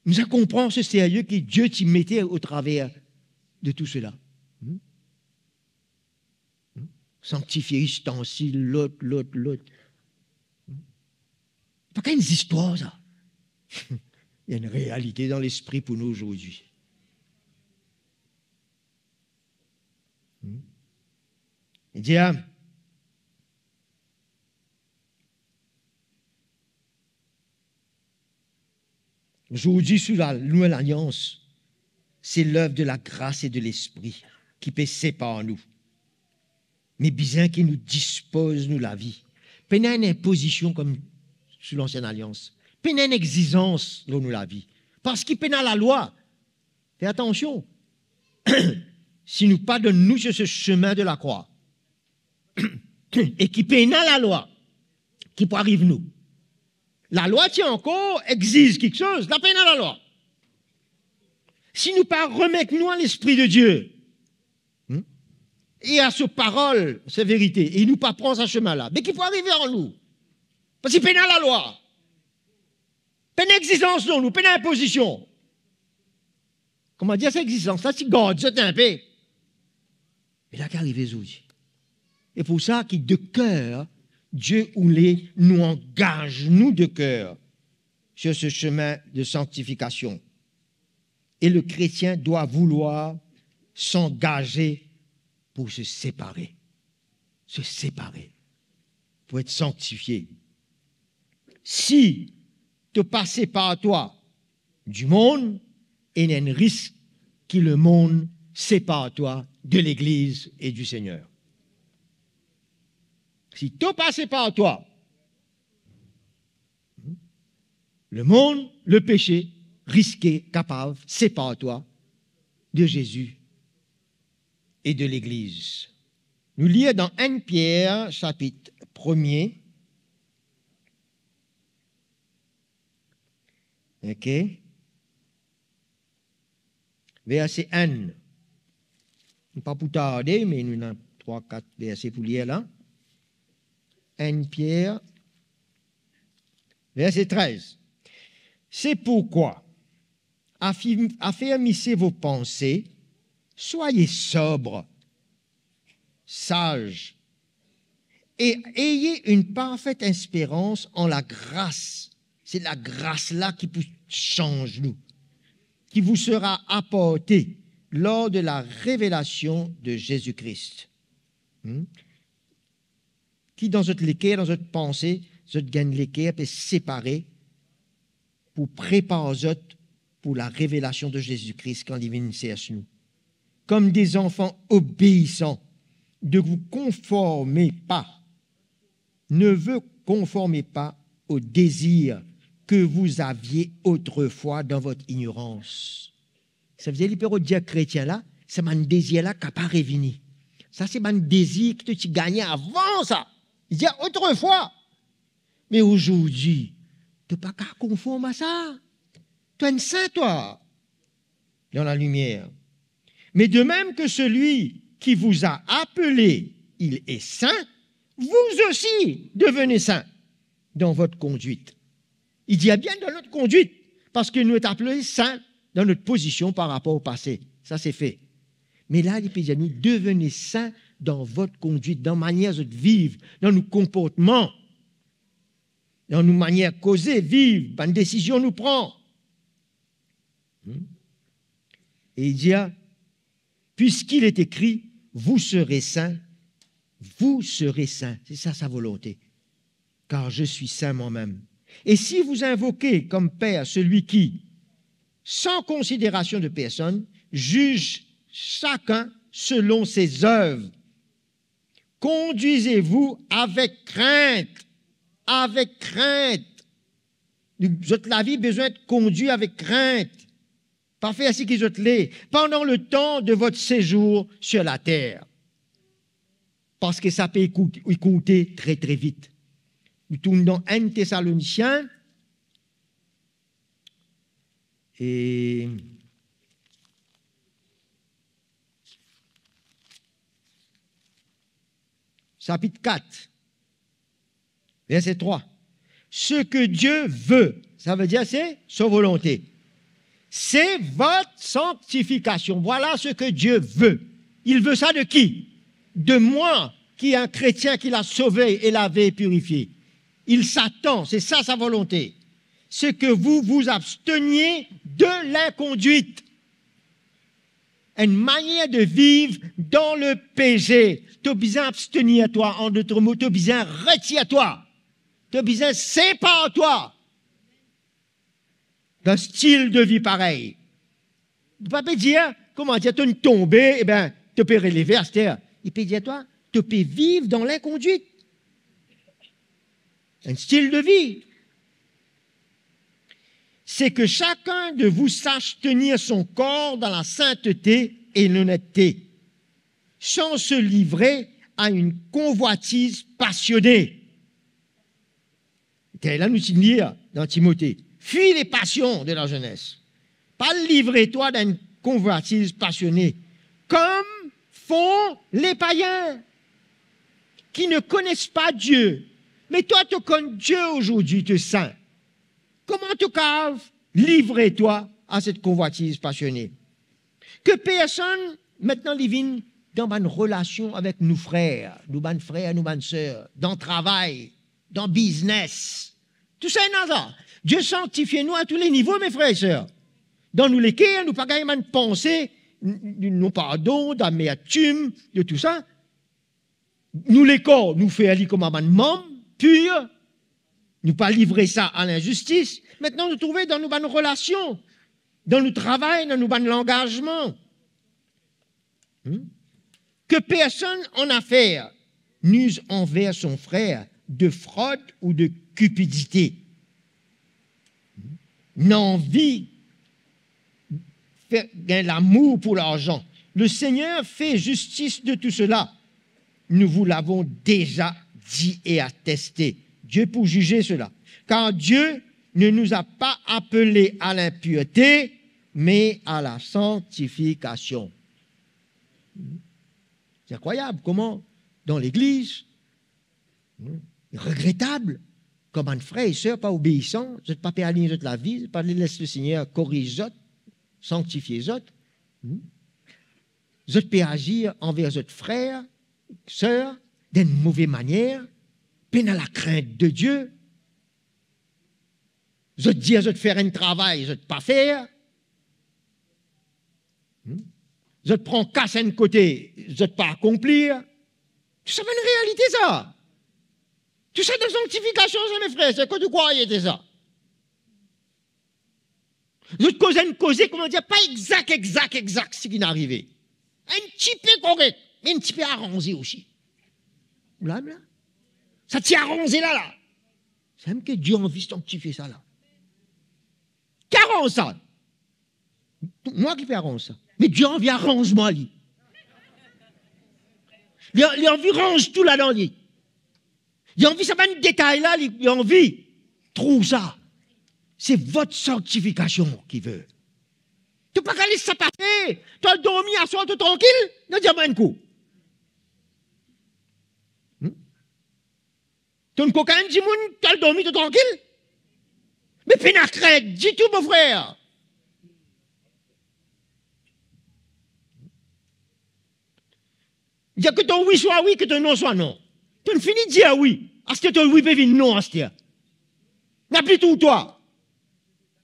Nou bizin konpran se serye ki Die ti mete otraver de tou sela. Hmm? Hmm? Sanktifie istansil, lot, lot, lot. Hmm? Pa enn zistwar sa. Li enn realite dan lespri pou nou ouzordi. Hmm? Li dir, zordi sou la Nouvelle Alliance, se lev de lagras e de Lespri ki pe separ nou. Me bizin ki nou dispoz nou lavi. Pena enn inpozision kouma sou Lansien Alians. Pena enn exizans lor nou lavi. Parski pena lalwa. Fer atansion. Si nou pa donn nou se, se semin de lakrwa, e ki pena lalwa ki pou ariv nou. Lalwa ti ankor exiz kiksoz, la pena lalwa. Si nou pa remet nou a Lespri de Die, hmm, e a so parol, so verite, e nou pa pran sa semin la, be ki pou arive ar nou? Parski pena lalwa. Pena exizans lor nou, pena inpozision. Kouma dir, sa exizans la ti gard zot inpe. E la ki arive zordi. E pou sa ki de ker, Die oule nou angaz nou de ker sur ce chemin de sanctification. Et le chrétien doit vouloir s'engager pour se séparer. Se separe, pou et sanktifie. Si to pa separ twa dimonn, ena enn risk ki lemonn separ twa de Legliz e di Segner. Si to pa separ twa, lemonn, lepese riske kapav separ twa de Zezi e de Legliz. Nou lir dan enn Pier, sapit premie. Ok. Verse enn. Nou pa pou tarde, me nou ena trwa, kat verse pou lir la. Enn Pier, verse trez. C'est pourquoi, afirm-, affermissez vos pensées, soyez sobres, sages, et ayez une parfaite espérance en la grâce. Se lagras la ki pou sanz nou, qui vous sera apportée lors de la révélation de Jésus-Christ. Hmm? Ki dan zot leker, dan zot panse, zot gagn leker pe separe pou prepar zot pou la révélation de Jésus-Christ kan li vinn sers nou. Comme des enfants obéissants, ne vous conformez pas, ne vous conformez pas aux désirs que vous aviez autrefois dans votre ignorance. Savedir li pe rod dir kretien la, sa bann dezir la kapav revini. Sa se bann dezir ki to ti gagne avan sa. Li dir otrefwa. Me ozourdi, to pa kapav konform a sa. To enn sin, twa, dan lalimier. Mais de même que celui qui vous a appelé, il est saint, vous aussi devenez saints dans votre conduite. Li dir bien dan not kondwit, parski nou ete apele sin dan not pozision par rapor o pase. Sa se fe. Me la, li pe dir nou, devenez saints dans votre conduite, dan manier zot viv, dan nou konportman. dan nou manier koze, viv, bann desizion nou pran. Hmm? E li dir, puisqu'il est écrit, vous serez saints, vous serez saints. Se sa sa volonte. Car je suis saint moi-même. Et si vous invoquez comme Père celui qui, sans considération de personne, juge chacun selon ses œuvres, conduisez-vous avec crainte, avec crainte. Zot lavi bizin et kondwir avek krint. Pa fer seki zot le, pendant le temps de votre séjour sur la terre. Parski sa pe ekout-, ekoute tre, tre vit. Nou tourn dan enn Tesalonisien. E sapit kat, verse trwa. Ce que Dieu veut, sa vedir se so volonte. C'est votre sanctification. Voilà ce que Dieu veut. Il veut ça de qui? De moi, qui est un chrétien qu'il a sauvé et lavé et purifié. Il s'attend, c'est ça sa volonte. C'est que vous vous absteniez de l'inconduite. Enn manier de viv dan lepeze. To bizin abstenir twa, an dot mo, to bizin retir twa. To bizin separ twa dan stil de vi parey. Li pa pe dir, kouma dir, to tonbe, e ben, to pe releve aster. Li pe dir twa, to pe viv dan linkondwit. Enn stil de vi. C'est que chacun de vous sache tenir son corps dans la sainteté et l'honnêteté, sans se livrer à une convoitise passionnée. Tel la nou ti lir dan Timote. Fuis les passions de la jeunesse. Pa livre twa dan enn konvwatiz pasione, comme font les païens qui ne connaissent pas Dieu. Me twa, to konn Die azordi, to sin. Kouma to kav livre twa a set konvwatiz pasione? Ke personn, aster li vinn dan bann relasion avek nou frer, nou bann frer, nou bann ser, dan travay, dan biznes. Tousala ena sa. Die sanktifie nou a tou le nivo, me frer e ser. Dan nou leker, nou pa gagn bann panse, n-, n-, non pardon, damertim, de tousa. Nou lekor, nou fer li kouma bann manm pir, nou pa livre sa a linzistis. Aster nou trouve dan nou bann relasion, dan nou travay, dan nou bann langazman. Hmm? Que personne en affaire n'use envers son frère de fraude ou de cupidité. Nanvi fer gagn lamour pou larzan. Le Seigneur fait justice de tout cela. Nous vous l'avons déjà dit et attesté. Dieu pour juger cela. Car Dieu ne nous a pas appelés à l'impureté, mais à la sanctification. Se inkroyab kouma dan legliz, regretab, kan bann frer e ser pa obeisan, zot pa pe align zot lavi, zot pa les Lesegner koriz zot, sanktifie zot. Zot pe azir anver zot frer, ser, dan enn move manier, pena lakrint de Die. Zot dir zot fer enn travay, zot pa fer. Hmm? Zot pran kas enn kote, zot pa akonplir. Tousala bann realite sa. Tousala dan sanktifikasion sa, me frer e ser, kot ou krwar ete sa? Zot koz enn koze, kouma dir, pa exak, exak, exak seki finn arive. Enn tipe korek, me enn tipe aranze osi. Ou la, la? Sa ti aranze la, la. Samem ke Die anvi sanktifie sa la. Ki aranz sa? Mwa ki pe aranz sa. Me Die anvi aranz mwa li. Li, li anvi ranz tou ladan li. Li anvi sa bann detay la, li, li anvi trouv sa. C'est votre sanctification qu'il veut. To pa kapav les sa pase. To al dormi aswar, to trankil, non, dir mwa enn kou. Hmm? To inn kokainn dimoun, to al dormi, to trankil. Me pena krint ditou, mo frer. Dir ke to wi swa wi, ke to non swa non. To inn fini dir wi. Aster to wi pe vinn non aster. Napa tou twa.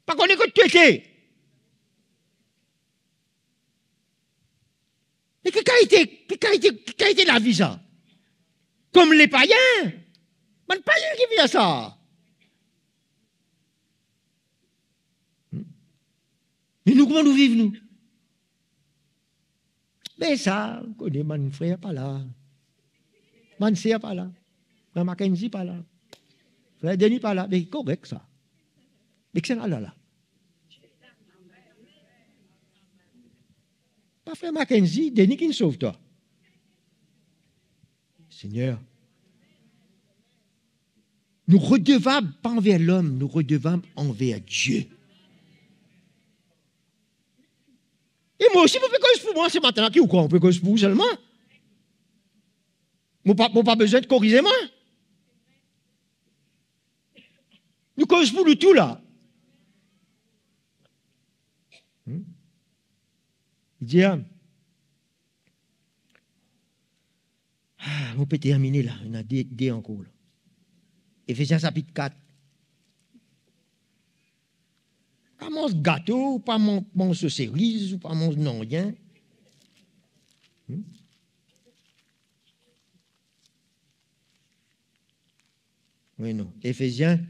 Pa kone kot to ete. Me ki kalite, ki kalite, ki kalite lavi sa? Kom le payin. Bann payin ki fer sa. Me nou, kouma nou viv, nou? Be sa, ou kone, bann frer pa la. Bann ser pa la. Frer Mackenzie pa la. Frer Denis pa la. Be korek sa. Be kisannla la? Pa frer Mackenzie, Denis ki'nn sov twa. Segner. Nou redevav pa anver lom, nou redevav anver Die. E mwa osi, mo pe koz pou mwa se matin la, ki ou krwar mo pe koz pou ou selman? Mo pa, mo pa bizin korize mwa. Nou koz pou nou tou la. Hmm? Li dir, ah, mo pe termine la, ena de, de ankor la. Efezien sapit kat. Pa manz gato, ou pa man-, manz so seriz, ou pa manz nanye. Hmm? Wi, non. Efezien.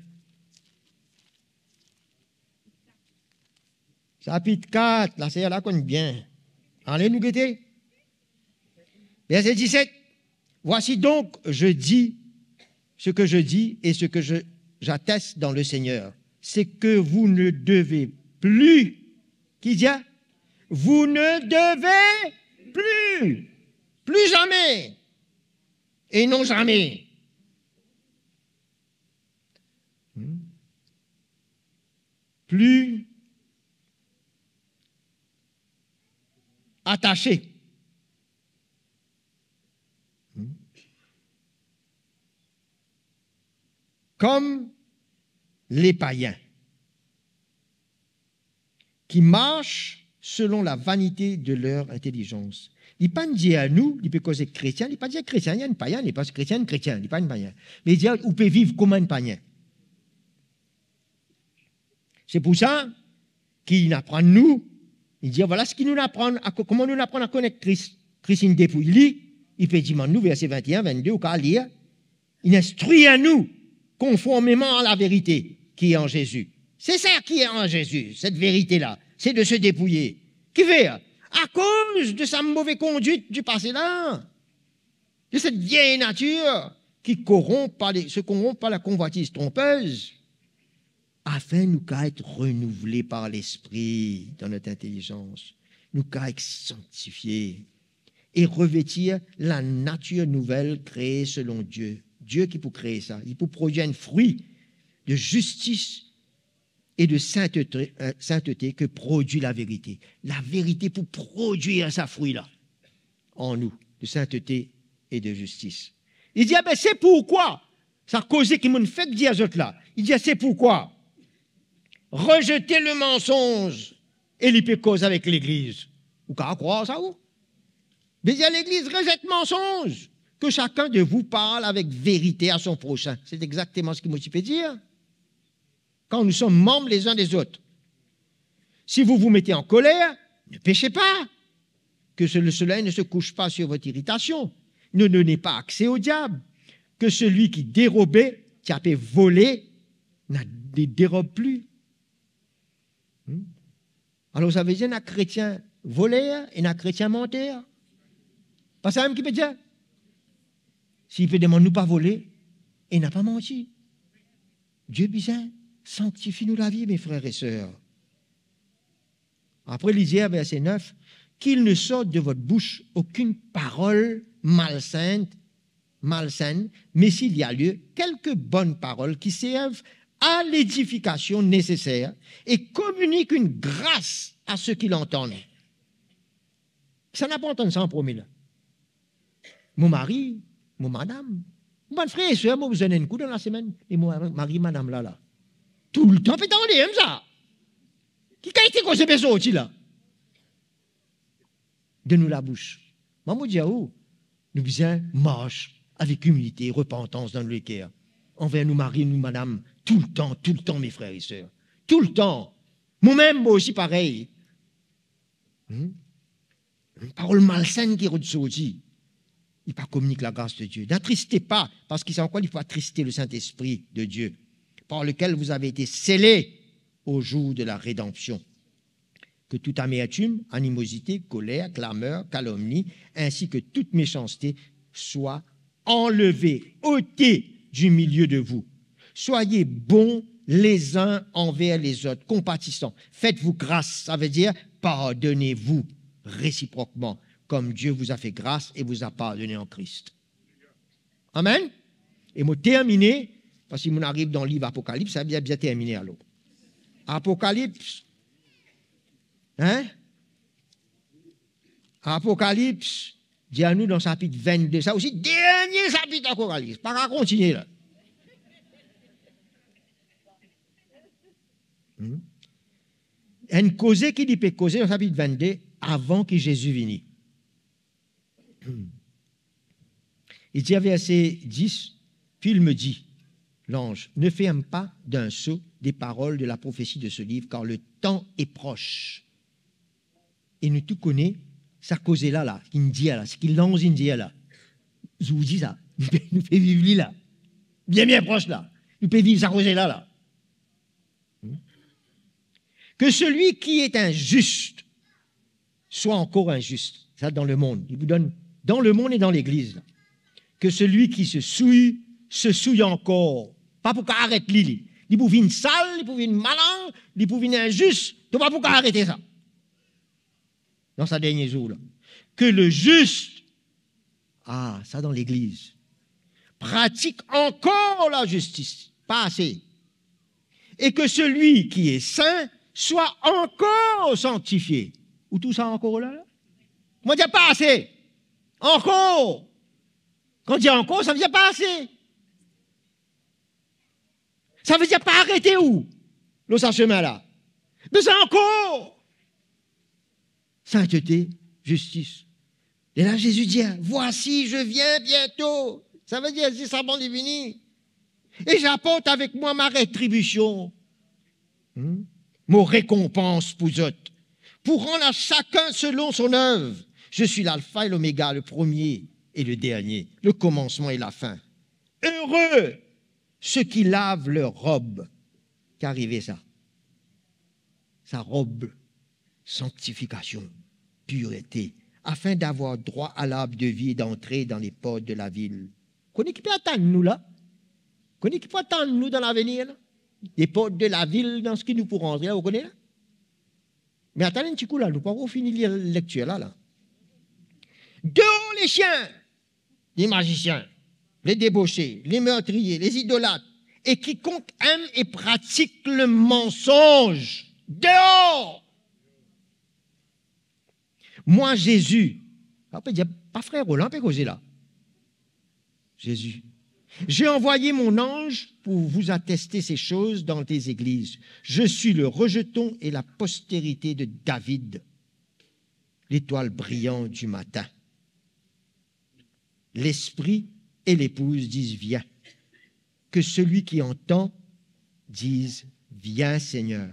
Sapit kat, la, se la konn bien. Ale, nou gete. Verse diset. Voici donc, je dis ce que je dis et ce que je, j'atteste dans le Seigneur, c'est que vous ne devez plus, ki dir? Vous ne devez plus, plus jamais, et non jamais. Hmm. Plus attaché. Hmm. Comme les païens qui marchent selon la vanité de leur intelligence. Li pa'nn dir nou, li pe koze kretien, li pa dir kretien enn payin, li pa kretien, kretien, li pa enn payin. Me li dir ou pe viv kouma enn payin. Se pou sa ki inn aprann nou, li dir, vwala seki nou aprann, a ko-, kouma nou aprann a konet Kris. Kris inn depouy li, li pe dimann nou, verse vinteen, vennde, ou kav lir, inn instrir nou konformeman a laverite ki an Zezi. Se sa ki an Zezi, set verite la, se de se depouye. Kifer? Akoz de sa move kondwit di pase la, de cette vieille nature qui corrompt par les, se corrompt par la convoitise trompeuse, afin nou kav et renouvle par Lespri dan not intelizans, nou kav et sanktifie e revetir la natir nouvel kree selon Die. Die ki pou kree sa, li pou prodwir enn fri de zistis e de sintete, euh, sintete ke prodwi laverite. Laverite pou prodwir sa fri la an nou, de sintete e de zistis. Li dir, be, se pourkwa, sa koze ki mo'nn fek dir zot la, li dir, se pourkwa, rezete le mansonz, e li pe koz avek legliz. Ou kav krwar sa, ou? Li dir legliz, rezet mansonz, que chacun de vous parle avec vérité à son prochain. C'est exactement ce que mo ti pe dir. Quand nous sommes membres les uns des autres. Si vous vous mettez en colère, ne péchez pas. Que ce, le soleil ne se couche pas sur votre irritation. Ne donnez pas accès au diable. Que celui ki derobe, ki ape vole, na, ne dérobe plus. Hmm? Alor, sa ve dir ena kretien voler, ena kretien manter. Pa samem ki pe dir? Si li pe demann nou pa vole, ena pa manti. Die bizin sanktifie nou lavi, mes frères et sœurs. Apre, li dir, verse nef, qu'il ne sorte de votre bouche aucune parole malsaine, malsaine, mais s'il y a lieu, quelques bonnes paroles qui servent à l'édification nécessaire et communiquent une grâce à ceux qui l'entendent. Kisannla pou antann sa an premie la? Mo mari, mo madam. Mo bann frer e ser, mo bizin enn kou dan lasemenn. E mo mari, madam la, la. Toultan pe tande mem sa. Ki kalite koze pe sorti la? De nou labous. Mwa, mo dir ou, nou bizin mars avek imilite, repantans dan nou leker. anver nou mari, nou madam, toultan, toultan, me frer e ser. Toultan. Momem, mo osi parey. Hmm? Enn parol malsenn ki rod sorti, li pa kominik lagras de Die. N'attristez pas, parski sa ankor li pou atriste Lesintespri de Die, par lequel vous avez été scellés au jour de la rédemption. Que toute amertume, animosité, colère, clameur, calomnie, ainsi que toute méchanceté soit enlevée, ôtée du milieu de vous. Soyez bons les uns envers les autres, compatissants. Faites-vous grâce, savedir pardonnez-vous réciproquement, comme Dieu vous a fait grâce et vous a pardonné en Christ. Amen. E mo termine, parski mo ariv dan liv Apokalips, sa bien, bien termine alor. Apokalips, hein? Apokalips, dir nou dan sapit vennde, sa osi dernie sapit Apokalips, pa kav kontigne la. Hmm? Enn koze ki li pe koze dan sapit vennde avan ki Zezi vini. Il dit à verset dix, puis il me dit, l'ange, ne ferme pas d'un sot des paroles de la prophétie de ce livre, car le temps est proche. E nou tou kone sa koze la, la, ki inn dir la, seki lanz inn dir la. Zour di sa, nou pe, nou pe viv li la. Bien, bien pros la. Nou pe viv sa koze la, la. Hmm? Que celui qui est injuste soit encore injuste. Sa dan lemond. Li pou donn dan lemond e dan legliz la. Que celui qui se souille se souille encore. Pa pou kav aret li, li. Li pou vinn sal, li pou vinn malin, li pou vinn inzis. To pa pou kav arete sa. Dan sa dernie zour la. Que le juste, ah, sa dan legliz, pratique encore la justice. Pa ase. Et que celui qui est saint soit encore sanctifié. Ou trouv sa ankor la, la? Kouma dir pa ase? Ankor. Kan dir ankor, savedir pa ase. Savedir pa arete ou lor sa semin la. Bizin ankor. Saintete, zistis. E la Zezi dir, "Voici, je viens bientôt." Savedir zis avan li vini. "Et j'apporte avec moi ma rétribution." Hmm? Mo rekonpans pou zot. "Pour rendre à chacun selon son œuvre. Je suis l'alpha et l'oméga, le premier et le dernier, le commencement et la fin. Heureux ceux qui lavent leur robe." Ki arive sa? Sa rob sanktifikasion, pirete, afin d'avoir droit à l'arbre de vie et d'entrer dans les portes de la ville. Kone ki pe atann nou la? Kone ki pou atann nou dan lavenir la? Les portes de la ville, dan seki nou pou rantre la, ou kone la? Me atann enn ti kou la, nou pa ankor fini lir lektir la, la. Dehors les chiens, les magiciens, les débauchés, les meurtriers, les idolâtres, et quiconque aime et pratique le mensonge. Dehors! Moi, Jésus, sa pe dir, pa frer Roland pe koze la. Jésus, j'ai envoyé mon ange pour vous attester ces choses dans les églises. Je suis le rejeton et la postérité de David, l'étoile brillante du matin. Lespri e lepouz diz, "Vien." Que celui qui entend dise, "Viens, Seigneur."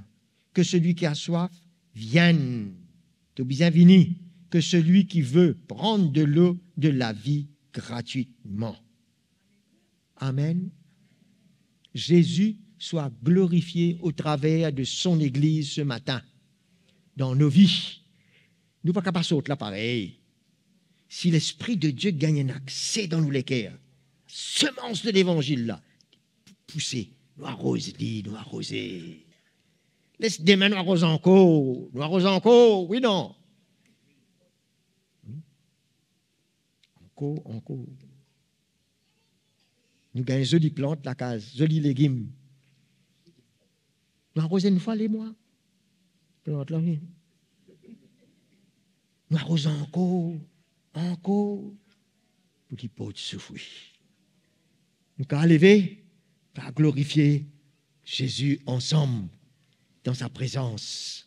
Que celui qui a soif vienne. To bizin vini. Que celui qui veut prendre de l'eau de la vie gratuitement. Amen. Jésus soit glorifié au travers de son Église ce matin, dans nos vies. Nou pa kapav sort la parey. Si Lespri de Die gagn enn akse dan nou leker, semans de Levanzil la, pouse, nou aroz li, nou aroze. Les demin nou aroz ankor, nou aroz ankor, wi non? Ankor, ankor. Nou gagn zoli plant lakaz, zoli legim. Nou aroz enn fwa lemwa. Plant la, wi. Nou aroz ankor, ankor, pou li port so fri. Nou kav leve, kav glorifie Zezi ansam dan sa prezans.